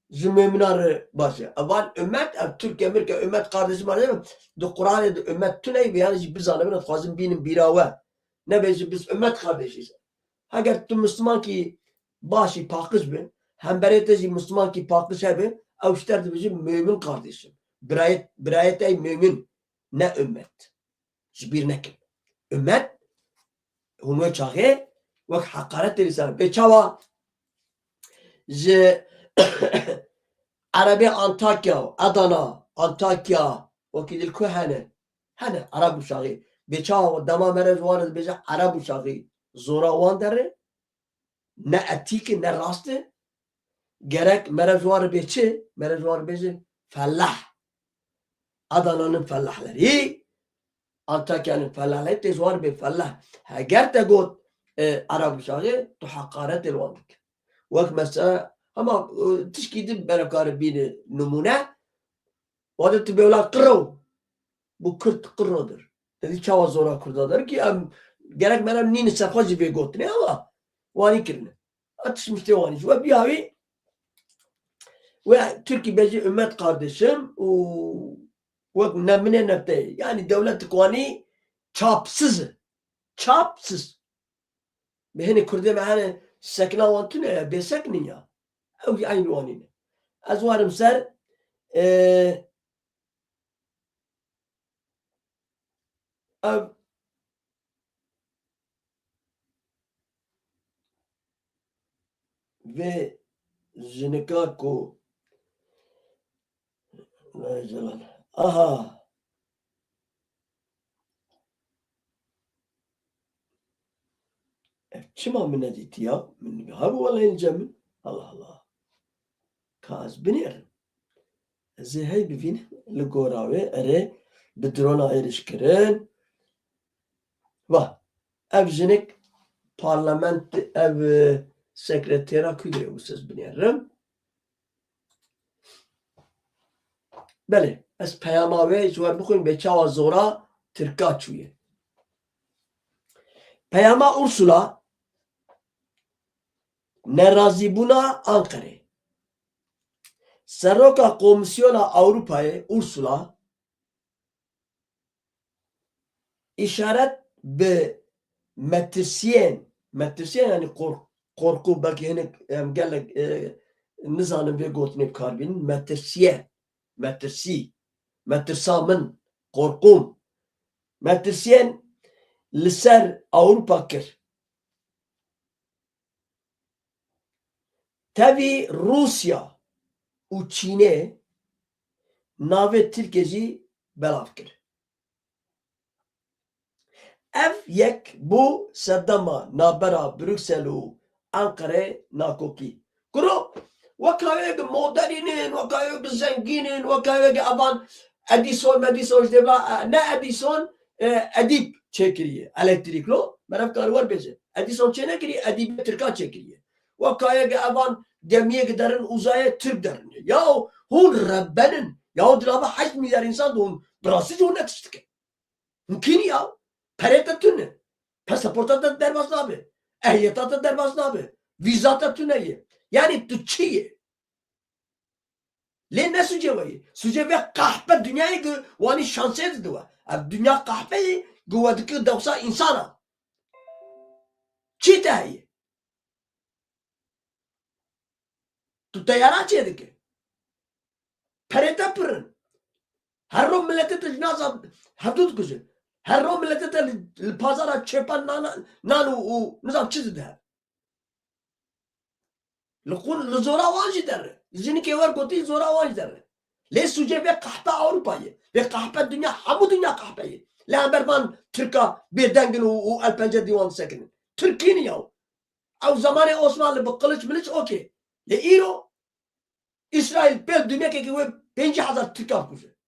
ji mümina re baş e. Evan ümmet, ev Türkiye mirke ümmet kardeşim var değil mi? Di Kur'anê de ümmet tune ye, yanî jî bizanibin, ez dixwazim bînim bîra we. Nebêjin biz ümmet kardeşiz. Heger tu Müslüman kî başî paqij bi, hemberê te jî Müslüman kî paqij hebe, ew ji te re dibêjin mümin kardeşim. Birayê, birayê te mümin, ne ümmet. Ji bîr nekin. Ümmet, hûn wê çaxê wek heqaretê dîsan. Bê çawa ji Erebê Antakya, Adana, Antakya, wekî dil ku hene? Hene, Ereb û şaxî. Bê çawa dema mere ji wan re dibêje Ereb û şaxî, zora wan derê? Ne etîk e, ne rast e. Gerek mere ji wan re bê çi? Mere ji wan re bêje fellah. Adana'nın fellahleri, Antakya'nın fellahleri, tê ji wan re bê fellah. Heger te got, e, Arap uşağı, tu hakaret li wan dike. Wek mesela, ama, e, tişkî din bere kare bîne nimûne, wadê tu bê wela qirro. Bu Kürt qirrodir. Te dî çawa zora Kurda der ki em gerek merem nîne serxwe jî vê gotinê ama wanî kirine. Atiş miştê wanî ji we biya wî we Tirkî bejî ümmet kardeşim û wek ne min e ne te ye. Yanî dewletik wanî çapsiz e. Çapsiz. Bi hinî Kurdê me hene Sekna wan tune ye, bêsekn in ya. Ew jî eyn wan nîne. Ez warim ser, e, ev vê jinika ku Aha. Ev çima min nedîtiya? Min hebû welehî li cem min. Allah Allah. Ka ez binêrim. Ez ê hey bivînim li gora wê. Erê, bi drona êrîş kirin. Va, ev jinik parlament, ev, e, sekretera ku de wisa ez binêrim. Belê, ez peyama wê ji we bixwînim bê çawa zora Tirka çûye. Peyama Ursula, nerazîbûna Anqerê. Seroka Komîsyona Ewropayê Ursula îşaret bi metirsiyên, metirsiyên, yanî qor-, qorqû, belkî hinek em gelek, e, nizanin vê gotinê bi kar bînin. Metirsiye, metirsî, metirsa min, qorqûm. Metirsiyên li ser Ewropa kir. Tevî Rûsya û Çînê navê Tirkê jî belav kir. Ev yek bû sedema navbera Bruksel û Anqerê nakokî. Kuro, weka wê modernîn in, weka wê zengîn in, weka wê evan Edîson, Medîson ji dêva, e, ne Edîson, e, Edîp çêkiriye elektrîk lo. Meriv kar wer bêje. Edîson çênekiriye, Edîbê Tirka çêkiriye. Weka wê evan gemiyê derin uzayê Tirk derine. Ya hûn rebben in. Ya di nava heşt milyar însan de hûn bi rastî jî hûn ne tişt dikin. Mumkîn ya. Perê te tune. Pasaporta te derbas nabe. Ehliyeta te derbas nabe. Vîza te tune ye. Yanî tu çi ye? Lê ne sûcê we ye. Sûcê vê qehpe dinyayê ku wanî şansê dide we. Ev dinya qehpe ye ku we dike dewsa însana. Çi te heye? Tu teyara çêdike. Perê te pir in. Her ro miletê te ji naza hevdû dikuje. Her ro miletê te li, li pazara çêpan nan, nan û, û nizam çi dide. Li qûn, li zora wan jî derre. Jinikê wer gotî, li zora wan jî derre. Lê sûcê vê qehpe Ewropa ye. Vê qehpe dinya, hemû dinya qehpe ye. Li hember van Tirka bêdeng in û, û el pence dîwan disekinin. Tirkî ne yaw. Ew zamanê Osmanlı bi qiliç miliç okê. Lê îro Îsraîl pêl dinyekekî wê pêncî hezar Tirka bikuje.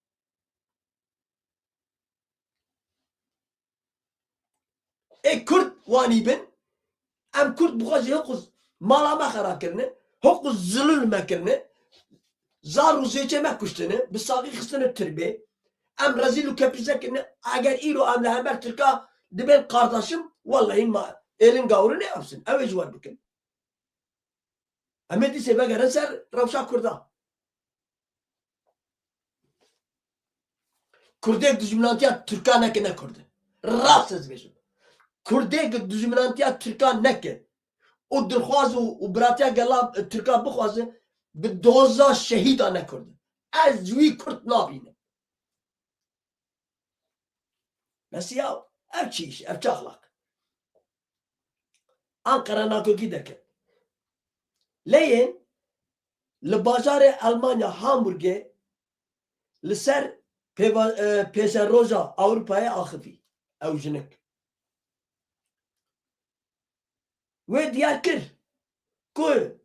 Ê Kurd wanî bin, em Kurd bi xwe jî hiqû mala me xera kirine, hiqû zilul me kirine, zar û zêçê me kuştine, bi saxî xistine tirbê, em rezîl û kepîze kirine. Eger îro em li hember Tirka dibên qardaşim, wellehî ma êlin gawrine yapsin. Ew ê ji wer bikin. Em ê dîsê vegerin ser rewşa Kurda. Kurdê dijminantiya Tirka neke ne Kurd e. Rast ez bêjim. Kurdê ku dijminantiya Tirka neke û dirxwaz û, û biratiya gela Tirka bixwaze, bi doza şehîda ne Kurd e. Ez wî Kurd nabînim. Bes ya, ev çi îş, ev çi axlaq? Anqara nakokî derket. Lê yên li bajarê Elmanya Hamburgê li ser pêva-, e, pêşeroja Ewropayê axivî ew jinik. Wê diyar kir ku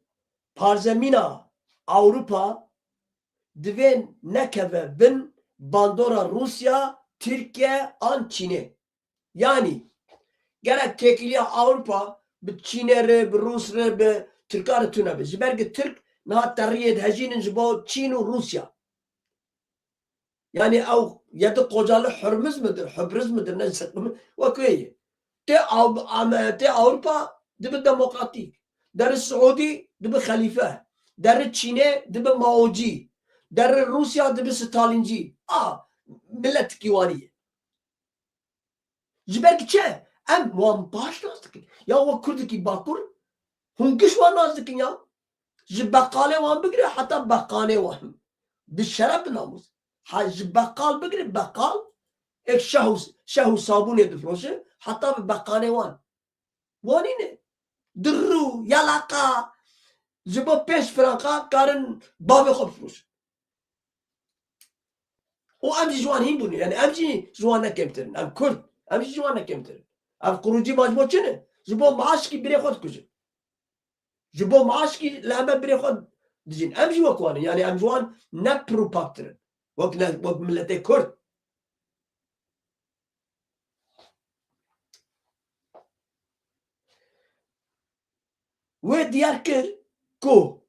parzemîna Ewropa divê nekeve bin bandora Rûsya, Tirkiye an Çînê. Yanî gerek têkiliya Ewropa bi Çînê re, bi Rûs re, bi Tirka re tune be. Ji ber ku Tirk niha teriyê dihejînin ji bo Çîn û Rûsya. Yanî ew yedi kocalı Hurmuz midir, Hubriz midir, ne zikmi, wek wê ye. Tê Av-, Am-, tê Ewropa dibi demokratîk. Derê Siûdî dibi xelîfe. Derê Çînê dibi Maocî. Derê Rûsya dibi Stalîncî. A, miletikî wanî ye. Ji ber ki çi? Em wan baş nas dikin. Ya we Kurdekî Bakur, Hûn giş wan nas dikin ya. Ji beqalê wan bigire heta beqanê wan. Bi şeref, bi namûs. Ha, ji beqal bigire beqal, êk şeh û, şeh û sabûnê difiroşe, heta bi beqanê wan. Wanî ne. Dirû, yalaqa, ji bo pênc franka karin bavê xwe bifiroşin. Û em jî ji wan hîn bûne. Yani em jî ji wan ne kêmtir in. Em Kurd. Em jî ji wan ne kêmtir in. Ev qurucî ma ji bo çi ne? Ji bo maaşkî birê xwe dikujin. Ji bo maaşkî li hember birê xwe dijîn. Em jî wek wan in. Yani em ji wan ne pir û paktir in. Wek ne, wek miletê Kurd. Wê diyar kir ku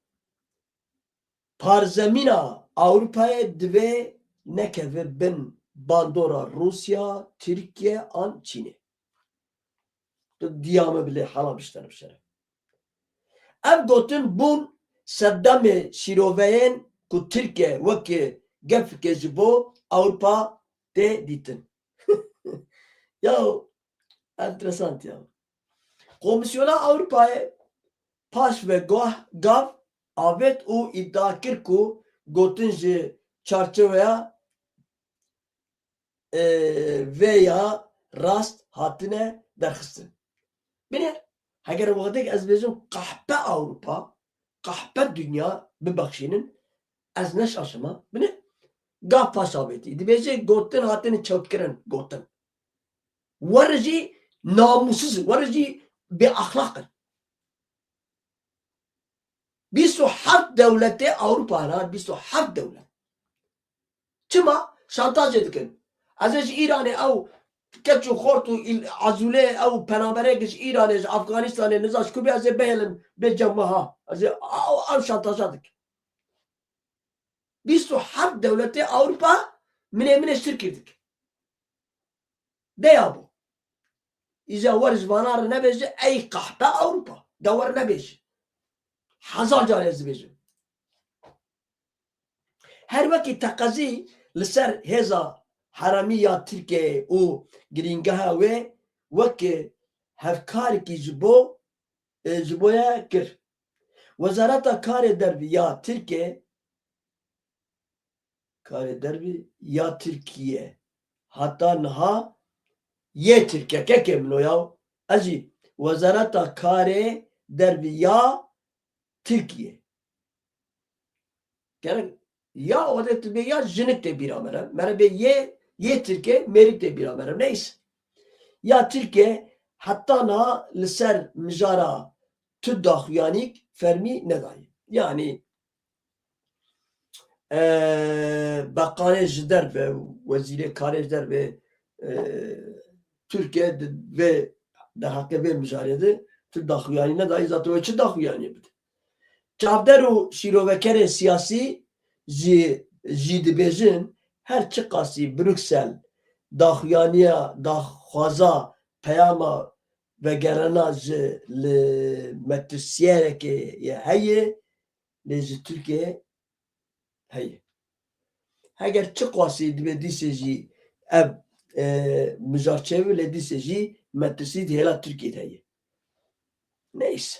parzemîna Ewropayê divê nekeve bin bandora Rûsya, Tirkiye an Çînê. Tu diya me bilê hela biştene bi şeref. Ev gotin bûn sedemê şîroveyên ku Tirkiye weke gefike ji bo Ewropa tê dîtin. Ya, enteresant ya. Komîsyona Ewropayê paş ve goh-, gav avêt û îdia kir ku gotin ji çarçoveya, e, vê ya rast hatine derxistin. Binêr, heger wextek ez bêjim qehpe Ewropa, qehpe dinya bibexşînin, ez ne şaşim ha. Binêr, gav paş avêtî. Dibêje gotin hatine çewtkirin, gotin. Were jî namûsiz in, were jî bêexlaq in. Bîst û heft dewletê Ewropa hene, bîst û heft dewlet. Çima? Şantajê dikin. Ez ê ji Îranê ew keç û xort û îl-, ezûlê ew penaberê ji Îranê, ji Afganistanê, niza ji ku bê ez ê bihêlim bê cem me ha. Ez ê ew, ew şantaja dikin. Bîst û heft dewletê Ewropa minê minê şirkî dikin. De ya bo. Îja wer ji vana re nebêje, ey qehpe Ewropa. De wer nebêje. Hezar carê ez dibêjim. Her wekî teqezî li ser hêza heramî ya Tirkiyeyê û girîngeha wê weke hevkarekî ji bo, e, ji bo ye kir. Wezareta Karê Derve ya Tirkiye, Karê Derve ya Tirkiye heta niha yê Tirkiye, kekê min o ya, ez jî Wezareta Karê Derve ya Tirkiye. Gerek ya odê tu bê ya jinik tê bîra me re. Me re bê yê, yê Tirkiye mêrik tê bîra me re. Neyse. Ya Tirkiye heta niha li ser mijara tu daxuyanîk fermî nedayê. Yanî, e, beqanê ji derve, wezîrê karê ji derve, e, Tirkiye di vê derheqê vê mijarê de tu daxuyanî nedayî, zaten wê çi daxuyaniyê bide? Çavdar û şîrovekerê siyasî jî, jî dibêjin, her çiqasî Bruksel daxuyaniya, daxwaza peyama vegerana ji li metirsiyereke ye heye, lê ji Tirkiye heye. Heger çiqasî dibe dîsê jî ev, e, mijar çêbî, lê dîsê jî metirsî di hêla Tirkiyê de heye. Neyse.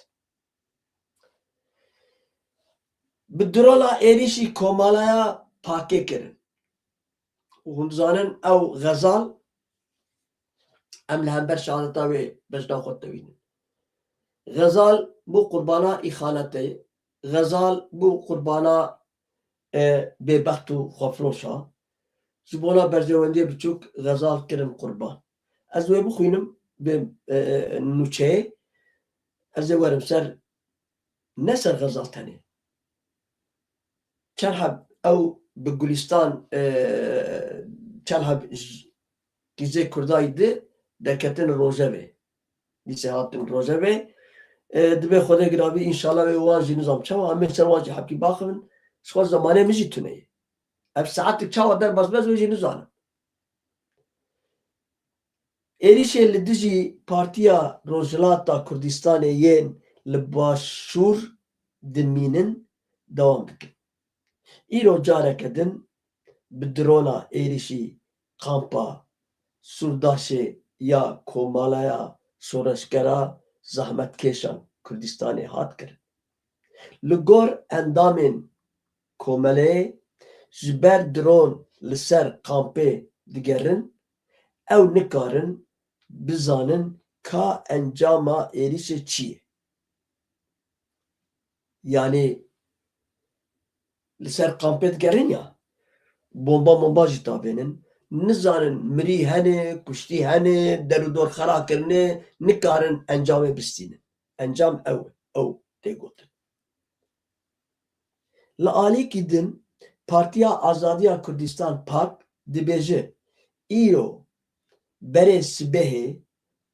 Bi drona êrîşî Komalaya Pakê kirin. Û hûn dizanin ew Xezal, em li hember şehadeta wê bejna xwe ditewînin. Xezal bû qurbana îxanetê. Xezal bû qurbana, e, bêbext û xwefiroşa. Ji bona berjewendiyê biçûk Xezal kirin qurban. Ez wê bixwînim, bê, e, e, nûçeyê. Ez ê werim ser, ne ser Xezal tenê. Çend heb ew bi Gulistan, e, çend heb j-, qîzê Kurdayî di derketin rojevê. Dîsê hatin rojevê. E, dibê Xwedê giravî, înşallah wê wan jî nizam çawa, em ê ser wan jî hebkî baxivin. Ji xwe zemanê min jî tune ye. Ev saetik çawa derbas be, ez wê jî nizanim. Êrîşên li dijî Partiya Rojhilata Kurdistanê yên li Başûr dimînin dewam dikin. Îro careke din bi drona êrîşî kampa Sûrdaşê ya Komalaya Şoreşgera Zehmetkêşan Kurdistanê hat kirin. Li gor endamên komeleyê, ji ber dron li ser kampê digerin, ew nikarin bizanin ka encama êrîşê çi ye. Yanî li ser kampê digerin ya, bomba momba jî tavênin, nizanin mirî hene, kuştî hene, der û dor xera kirine, nikarin encamê bistînin. Encam ew e, ew tê gotin. Li alîkî din, Partiya Azadiya Kurdistan, pak, dibêje, îro berê sibehê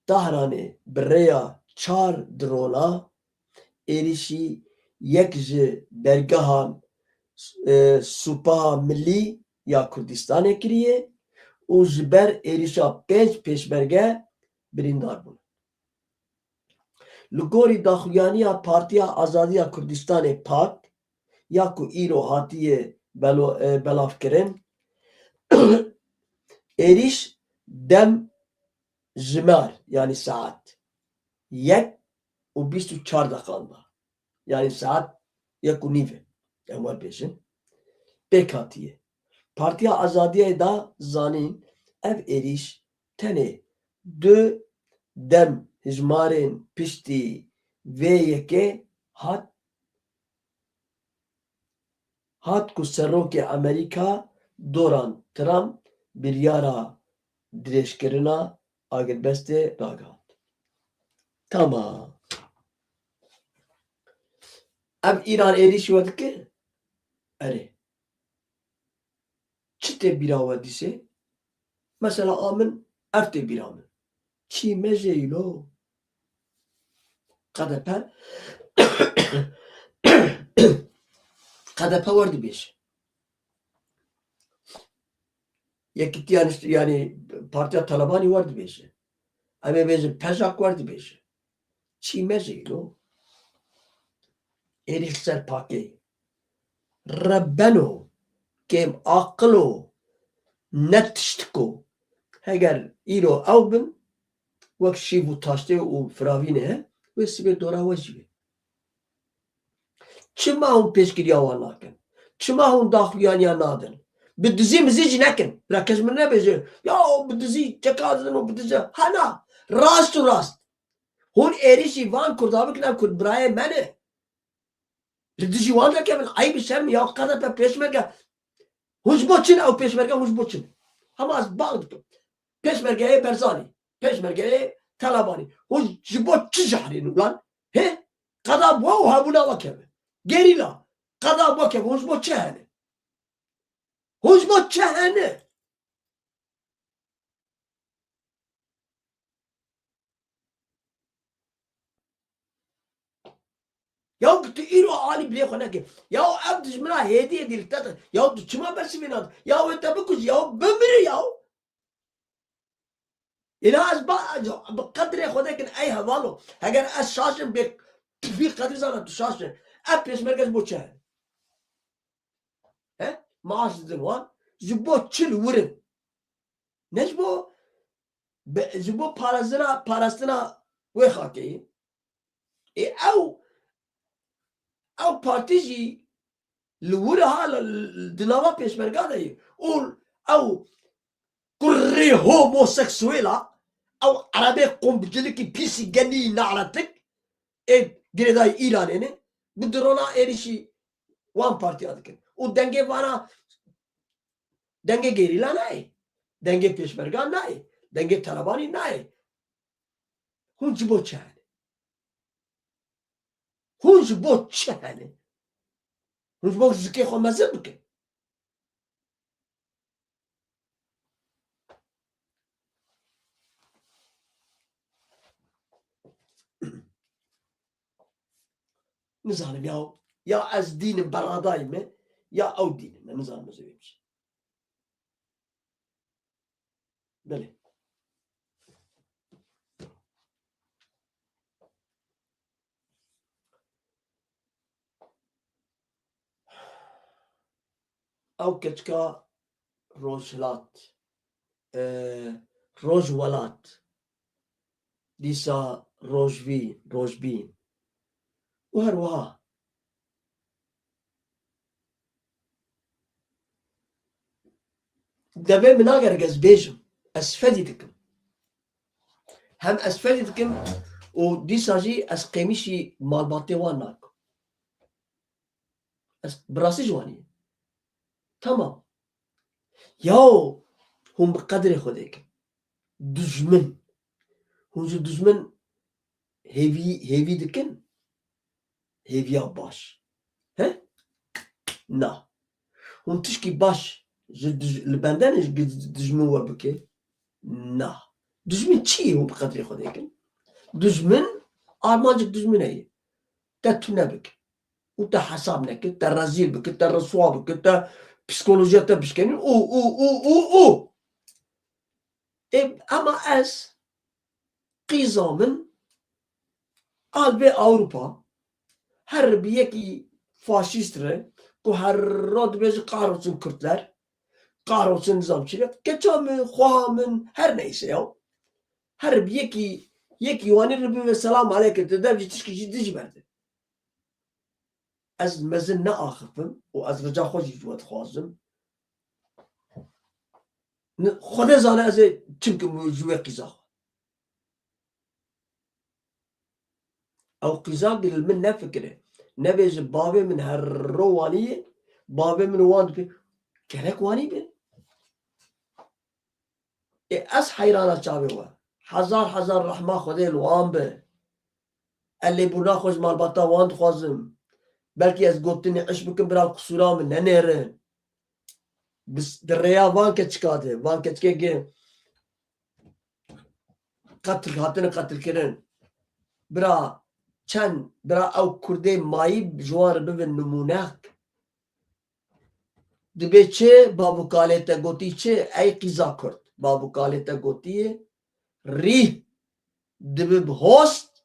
Tahranê bi rêya çar drona êrîşî yek ji dergehan, e, Supaha Milî ya Kurdistanê kiriye û ji ber êrîşa pênc pêşmerge birîndar bûne. Li gorî daxuyaniya Partiya Azadiya Kurdistanê, pak, ya ku îro hatiye belo-, e, belavkirin, êrîş dem jimar, yanî saet yek û bîst û çar deqan da. Yanî saet yek û nîv e, em werbêjin, pêk hatiye. Partiya Azadiyê da zanîn, ev êrîş tenê du dem hijmarên piştî vê yekê hat, hat ku Serokê Amerîka Donald Trump biryara dirêjkirina agirbestê ragihand. Tamam. Ev Îran êrîşî we dike? Erê. Çi tê bîra we dîsê? Mesela a min ev tê bîra min. Çî me jê îlo. K D P, K D P wer dibêje. Yekîtiya Nişt-, yanî Partiya Talebanî wer dibêje. Em ê bêjin PJAK wer dibêje. Çî me jê îlo. Êrîş li ser pakê. Rebeno, kêm aqilo, ne tiştiko. Heger îro ew bin, wek şîv û taştê û firavînê he, wê sibê dora we jî bê. Çima hûn pêşgiriya wan nakin? Çima hûn daxuyaniya nadin? Bi dizî mizî jî nekin. Bira kes min nebêje, ya bi dizî çeka didin û bi dizî. Hena, rast û rast. Hûn êrîşî van Kurda bikin, ev Kurd birayê me ne. Li dijî wan dekevin, eyb şerm ya K D P pêşmerge. Hûn ji bo çi ne ew pêşmerge, hûn ji bo çi ne? Hema ez bang dikim. Pêşmergeyê Berzanî, pêşmergeyê Talebanî. Hûn ji bo çi jahrîn ulan? He? Qeda bo ew hebûna we keve. Gerîla. Qeda bo keve. Hûn ji bo çi hene? Hûn ji bo çi hene? Ya tu îro alî bilê xwe neke. Ya ev dijmina hêdî hêdî li te de. Ya tu çima bersivê nade? Ya wê te bikujî, ya bimire ya. Êna ez ba, bi qedrê xwe dekin ey hevalo. Heger ez şaş im bê tifî qedrî zana tu şaş e. Ev pêşmerge ji bo çi hene? He? Maaş didin wan. Ji bo çi li wir in? Ne ji bo be-, ji bo parastina, parastina wê xakeyê. Ê ew, ew partî jî li wir ha li, di nava pêşmerga de ye. Û ew kurê homoseksuela, ew erebê qumcilikî pîsî genî naretik, ê girêdayî Îranê ne, bi drona êrîşî wan partiya dikin. Û dengê vana, dengê gerîla nayê, dengê pêşmerga nayê, dengê telebanî nayê. Hûn ji bo çi hene? Hûn ji bo çi hene? Hûn ji bo zikê xwe mezin bikin. Nizanim ya, ya ez dînim beradayî me, ya ew dînim me, nizanim ez ê bêjim. Belê. Ew keçika Rojhilat, e, Rojwelat, dîsa Rojvî, Rojbîn. û her wiha. Devê min nagerek ez bêjim. Ez fedî dikim. Hem ez fedî dikim û dîsa jî ez qêmîşî malbatê wan nakim. Ez bi rastî ji wan î. Tamam. Yaw, hûn bi qedrê Xwedê kin. Dijmin. Hûn ji dijmin hêvî, hêvî dikin. Hêviya baş. He? Na. Hûn tişkî baş ji dij-, li benden ji dijmin we bike? Na. Dijmin çi ye hûn bi qedrê Xwedê kin? Dijmin, armancek dijmin heye. Te tune bike. Û te hesab neke, te rezîl bike, te riswa bike, te psikolojiya te bişkenî û, û, û, û, û. Ê, ema ez qîza min al vê Ewropa, her bi yekî faşîst re ku her ro dibêje kahrolsun Kürtler, kahrolsun nizam çi re, keça min, xweha min, her neyse ya. Her bi yekî, yekî wanî re bibe selam aleyke, te dev jî tişkî jî dijî berde. Ez mezin neaxifim û ez rica xwe jî ji we dixwazim. Ni-, Xwedê zane ez ê çi bikim ji wê qîza xwe. Ew qîza li min nefikire. Nebêje bavê min her ro wanî ye, bavê min wan dike. Gerek wanî be. Ê, ez heyrana çavê we. Hezar hezar rehma Xwedê li wan be. Ez lêbûrna xwe ji malbata wan dixwazim. Belkî ez gotinê iş bikim, bira qisûra min nenêrin. Bis-, di rêya van keçika de, van keçikê ge qetil, hatine qetilkirin. Bira çend, bira ew kurdê mayî ji wan re bibin nimûnek. Dibê çi? Bavûkalê te gotî çi? Ey qîza Kurd. Bavûkalê te gotiye rîh dibe bi host,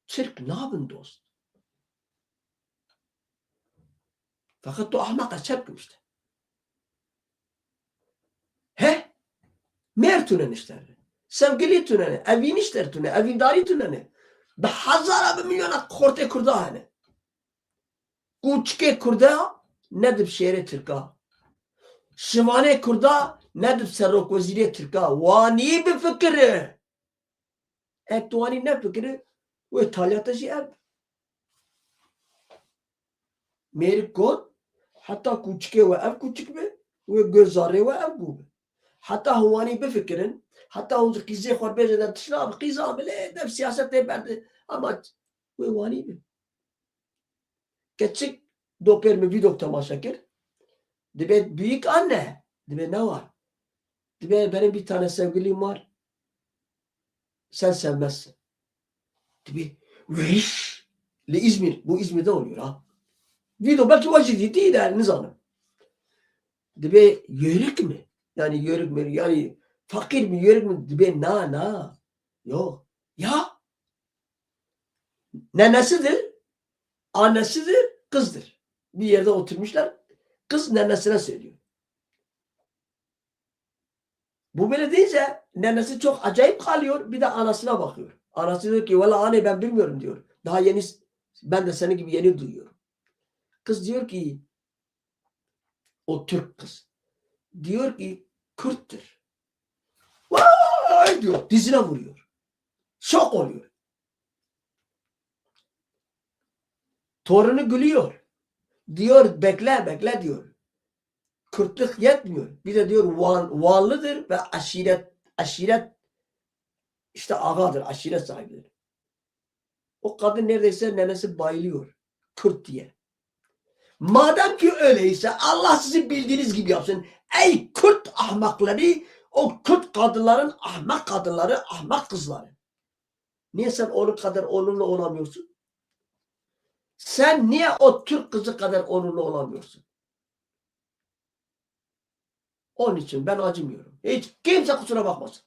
çirk nabin dost. Feqet tu ahmeq e, çep kim işte. He? Mêr tune nişter. Sevgilî tune ne. Evî nişter tune. Evîndarî tune ne. Bi hezara, bi milyona xortê Kurda hene. Kûçikê Kurda ne dib şêrê Tirka. Şivanê Kurda ne dib serokwezîrê Tirka. Wanî bifikire. Ev tu wanî nefikire, wê taliya te jî ev. Mêrik got, heta kûçikê we ev kûçik be, wê gozarê we ev gû be. Heta hûn wanî bifikirin, heta hûn ji qîzê xwe bêjin, de tişna bi qîza min lê dev siyasetê berde. Ama wê wanî be. Keçik dopêr min vîdok temaşe kir. Dibê büyük anne. Dibê ne var? Dibê benim bir tane sevgilim var. Sen sevmezsin. Dibê weriş. Li İzmir. Bu İzmir'de oluyor ha. Vîdok belkî we jî dîtî de nizanim. Dibê yörük mü? Yani yörük mü? Yani fakir mi, yörük mü? Dibê na, na. Yok. Ya nenesidir, annesidir, kızdır. Bir yerde oturmuşlar. Kız nenesine söylüyor. Bu böyle deyince nenesi çok acayip kalıyor. Bir de anasına bakıyor. Anası diyor ki, "Valla anne, ben bilmiyorum," diyor. "Daha yeni, ben de senin gibi yeni duyuyorum." Kız diyor ki, o Türk kız. Diyor ki, "Kürttür." "Vay!" diyor, dizine vuruyor. Şok oluyor. Torunu gülüyor. Diyor, "Bekle, bekle," diyor. "Kürtlük yetmiyor. Bir de," diyor, "Van, Vanlıdır ve aşiret, aşiret işte ağadır, aşiret sahibidir." O kadın neredeyse nenesi bayılıyor. Kürt diye. Madem ki öyleyse Allah sizi bildiğiniz gibi yapsın. Ey Kürt ahmakları, o Kürt kadınların ahmak kadınları, ahmak kızları. Niye sen onun kadar onurlu olamıyorsun? Sen niye o Türk kızı kadar onurlu olamıyorsun? Onun için ben acımıyorum. Hiç kimse kusura bakmasın.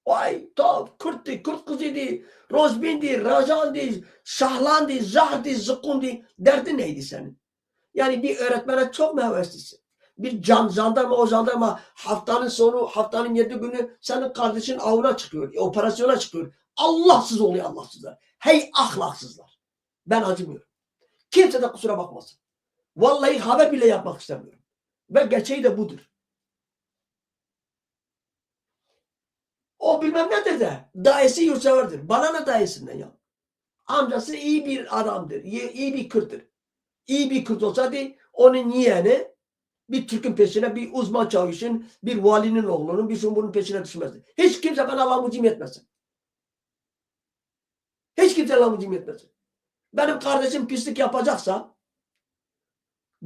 Vay, tav, Kürttü, Kürt kızıydı, Rozbindi, Rajandi, Şahlandî, Jahdî, Zikundî, derdin neydi senin? Yani bir öğretmene çok mu heveslisin? Bir can, jandarma, o jandarma haftanın sonu, haftanın yedi günü senin kardeşin avına çıkıyor, operasyona çıkıyor. Allahsız oluyor, Allahsızlar. Hey, ahlaksızlar. Ben acımıyorum. Kimse de kusura bakmasın. Vallahi haber bile yapmak istemiyorum. Ve gerçeği de budur. O bilmem nedir de, dayısı yurtseverdir. Bana ne dayısından ya? Amcası iyi bir adamdır, iyi, iyi bir Kürttür. İyi bir Kürt olsaydı onun yeğeni bir Türk'ün peşine, bir uzman çavuşun, bir valinin oğlunun, bir şunun bunun peşine düşmezdi. Hiç kimse bana lamucim etmesin. Hiç kimse lamucim etmesin. Benim kardeşim pislik yapacaksa,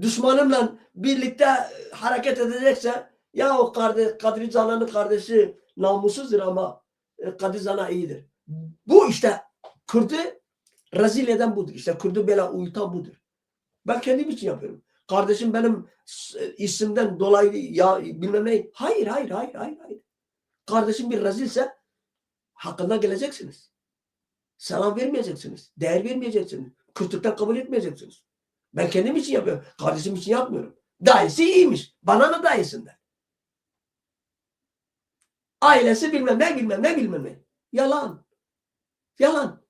düşmanımla birlikte hareket edecekse, ya o kardeş, Kadri Canan'ın kardeşi namussuzdur ama e, Kadri Canan iyidir. Bu işte Kürt'ü rezil eden budur. İşte Kürt'ü böyle uyutan budur. Ben kendim için yapıyorum. Kardeşim benim s- isimden dolayı ya bilmem ne. Hayır, hayır, hayır, hayır, hayır. Kardeşim bir rezilse hakkından geleceksiniz. Selam vermeyeceksiniz. Değer vermeyeceksiniz. Kürtlükten kabul etmeyeceksiniz. Ben kendim için yapıyorum. Kardeşim için yapmıyorum. Dayısı iyiymiş. Bana ne dayısından? Ailesi bilmem ne, bilmem ne, bilmem ne. Yalan. Yalan.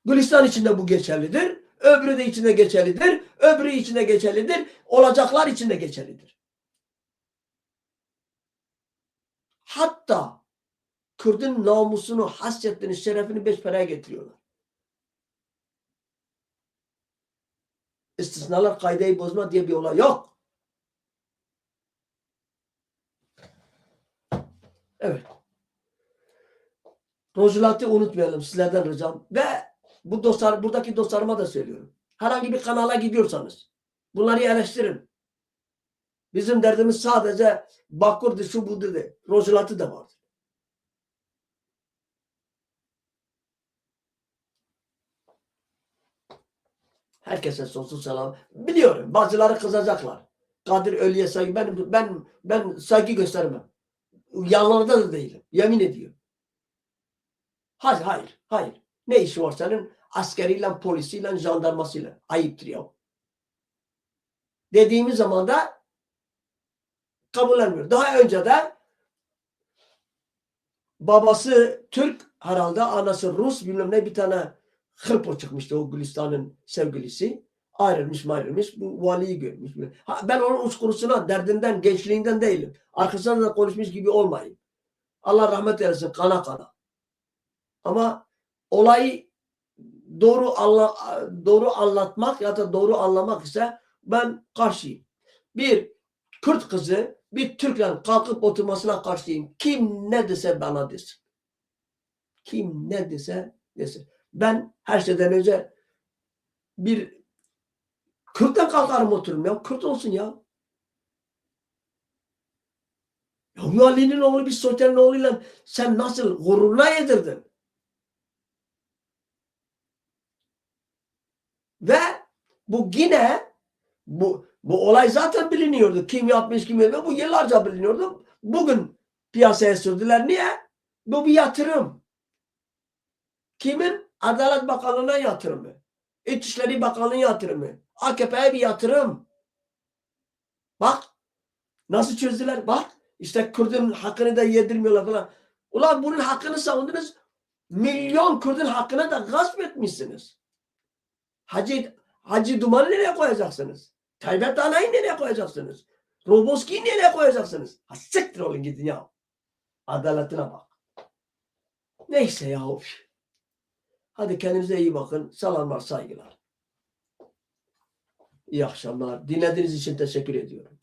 Gülistan için de bu geçerlidir. Öbürü de için de geçerlidir. Öbürü için de geçerlidir. Olacaklar için de geçerlidir. Hatta Kürdün namusunu, hasretini, şerefini beş paraya getiriyorlar. İstisnalar kaideyi bozma diye bir olay yok. Evet. Rojhilat'ı unutmayalım, sizlerden ricam. Ve bu dostlar, buradaki dostlarıma da söylüyorum. Herhangi bir kanala gidiyorsanız bunları eleştirin. Bizim derdimiz sadece Bakur'du, şu budur değil. Rojhilat'ı da vardır. Herkese sonsuz selam. Biliyorum, bazıları kızacaklar. Kadir Ölü'ye saygı, ben, ben, ben saygı göstermem. Yanlarında da değilim. Yemin ediyorum. Hayır, hayır, hayır. Ne işi var senin askeriyle, polisiyle, jandarmasıyla? Ayıptır ya. Dediğimiz zaman da kabullenmiyor. Daha önce de babası Türk herhalde, anası Rus, bilmem ne, bir tane hırpo çıkmıştı o Gülistan'ın sevgilisi. Ayrılmış mı ayrılmış, bu valiyi görmüş. Ha, ben onun uçkurusuna, derdinden, gençliğinden değilim. Arkasından da konuşmuş gibi olmayayım. Allah rahmet eylesin, kana kana. Ama olayı doğru anla-, doğru anlatmak ya da doğru anlamak ise ben karşıyım. Bir Kürt kızı bir Türk'le kalkıp oturmasına karşıyım. Kim ne dese bana desin. Kim ne dese desin. Ben her şeyden önce bir Kürt'le kalkarım otururum ya. Kürt olsun ya. Ya bu Ali'nin oğlu bir Soytar'ın oğluyla sen nasıl gururuna yedirdin? Ve bu yine bu, bu olay zaten biliniyordu. Kim yapmış, kim yapmış. Bu yıllarca biliniyordu. Bugün piyasaya sürdüler. Niye? Bu bir yatırım. Kimin? Adalet Bakanlığı'na yatırımı. İçişleri Bakanlığı yatırımı. A K P'ye bir yatırım. Bak. Nasıl çözdüler? Bak. İşte Kürt'ün hakkını da yedirmiyorlar falan. Ulan bunun hakkını savundunuz. Milyon Kürt'ün hakkını da gasp etmişsiniz. Hacı, Hacı Duman'ı nereye koyacaksınız? Taybet Ana'yı nereye koyacaksınız? Roboski'yi nereye koyacaksınız? Ha, siktir olun gidin ya. Adaletine bak. Neyse ya, of. Hadi kendinize iyi bakın. Selamlar, saygılar. İyi akşamlar. Dinlediğiniz için teşekkür ediyorum.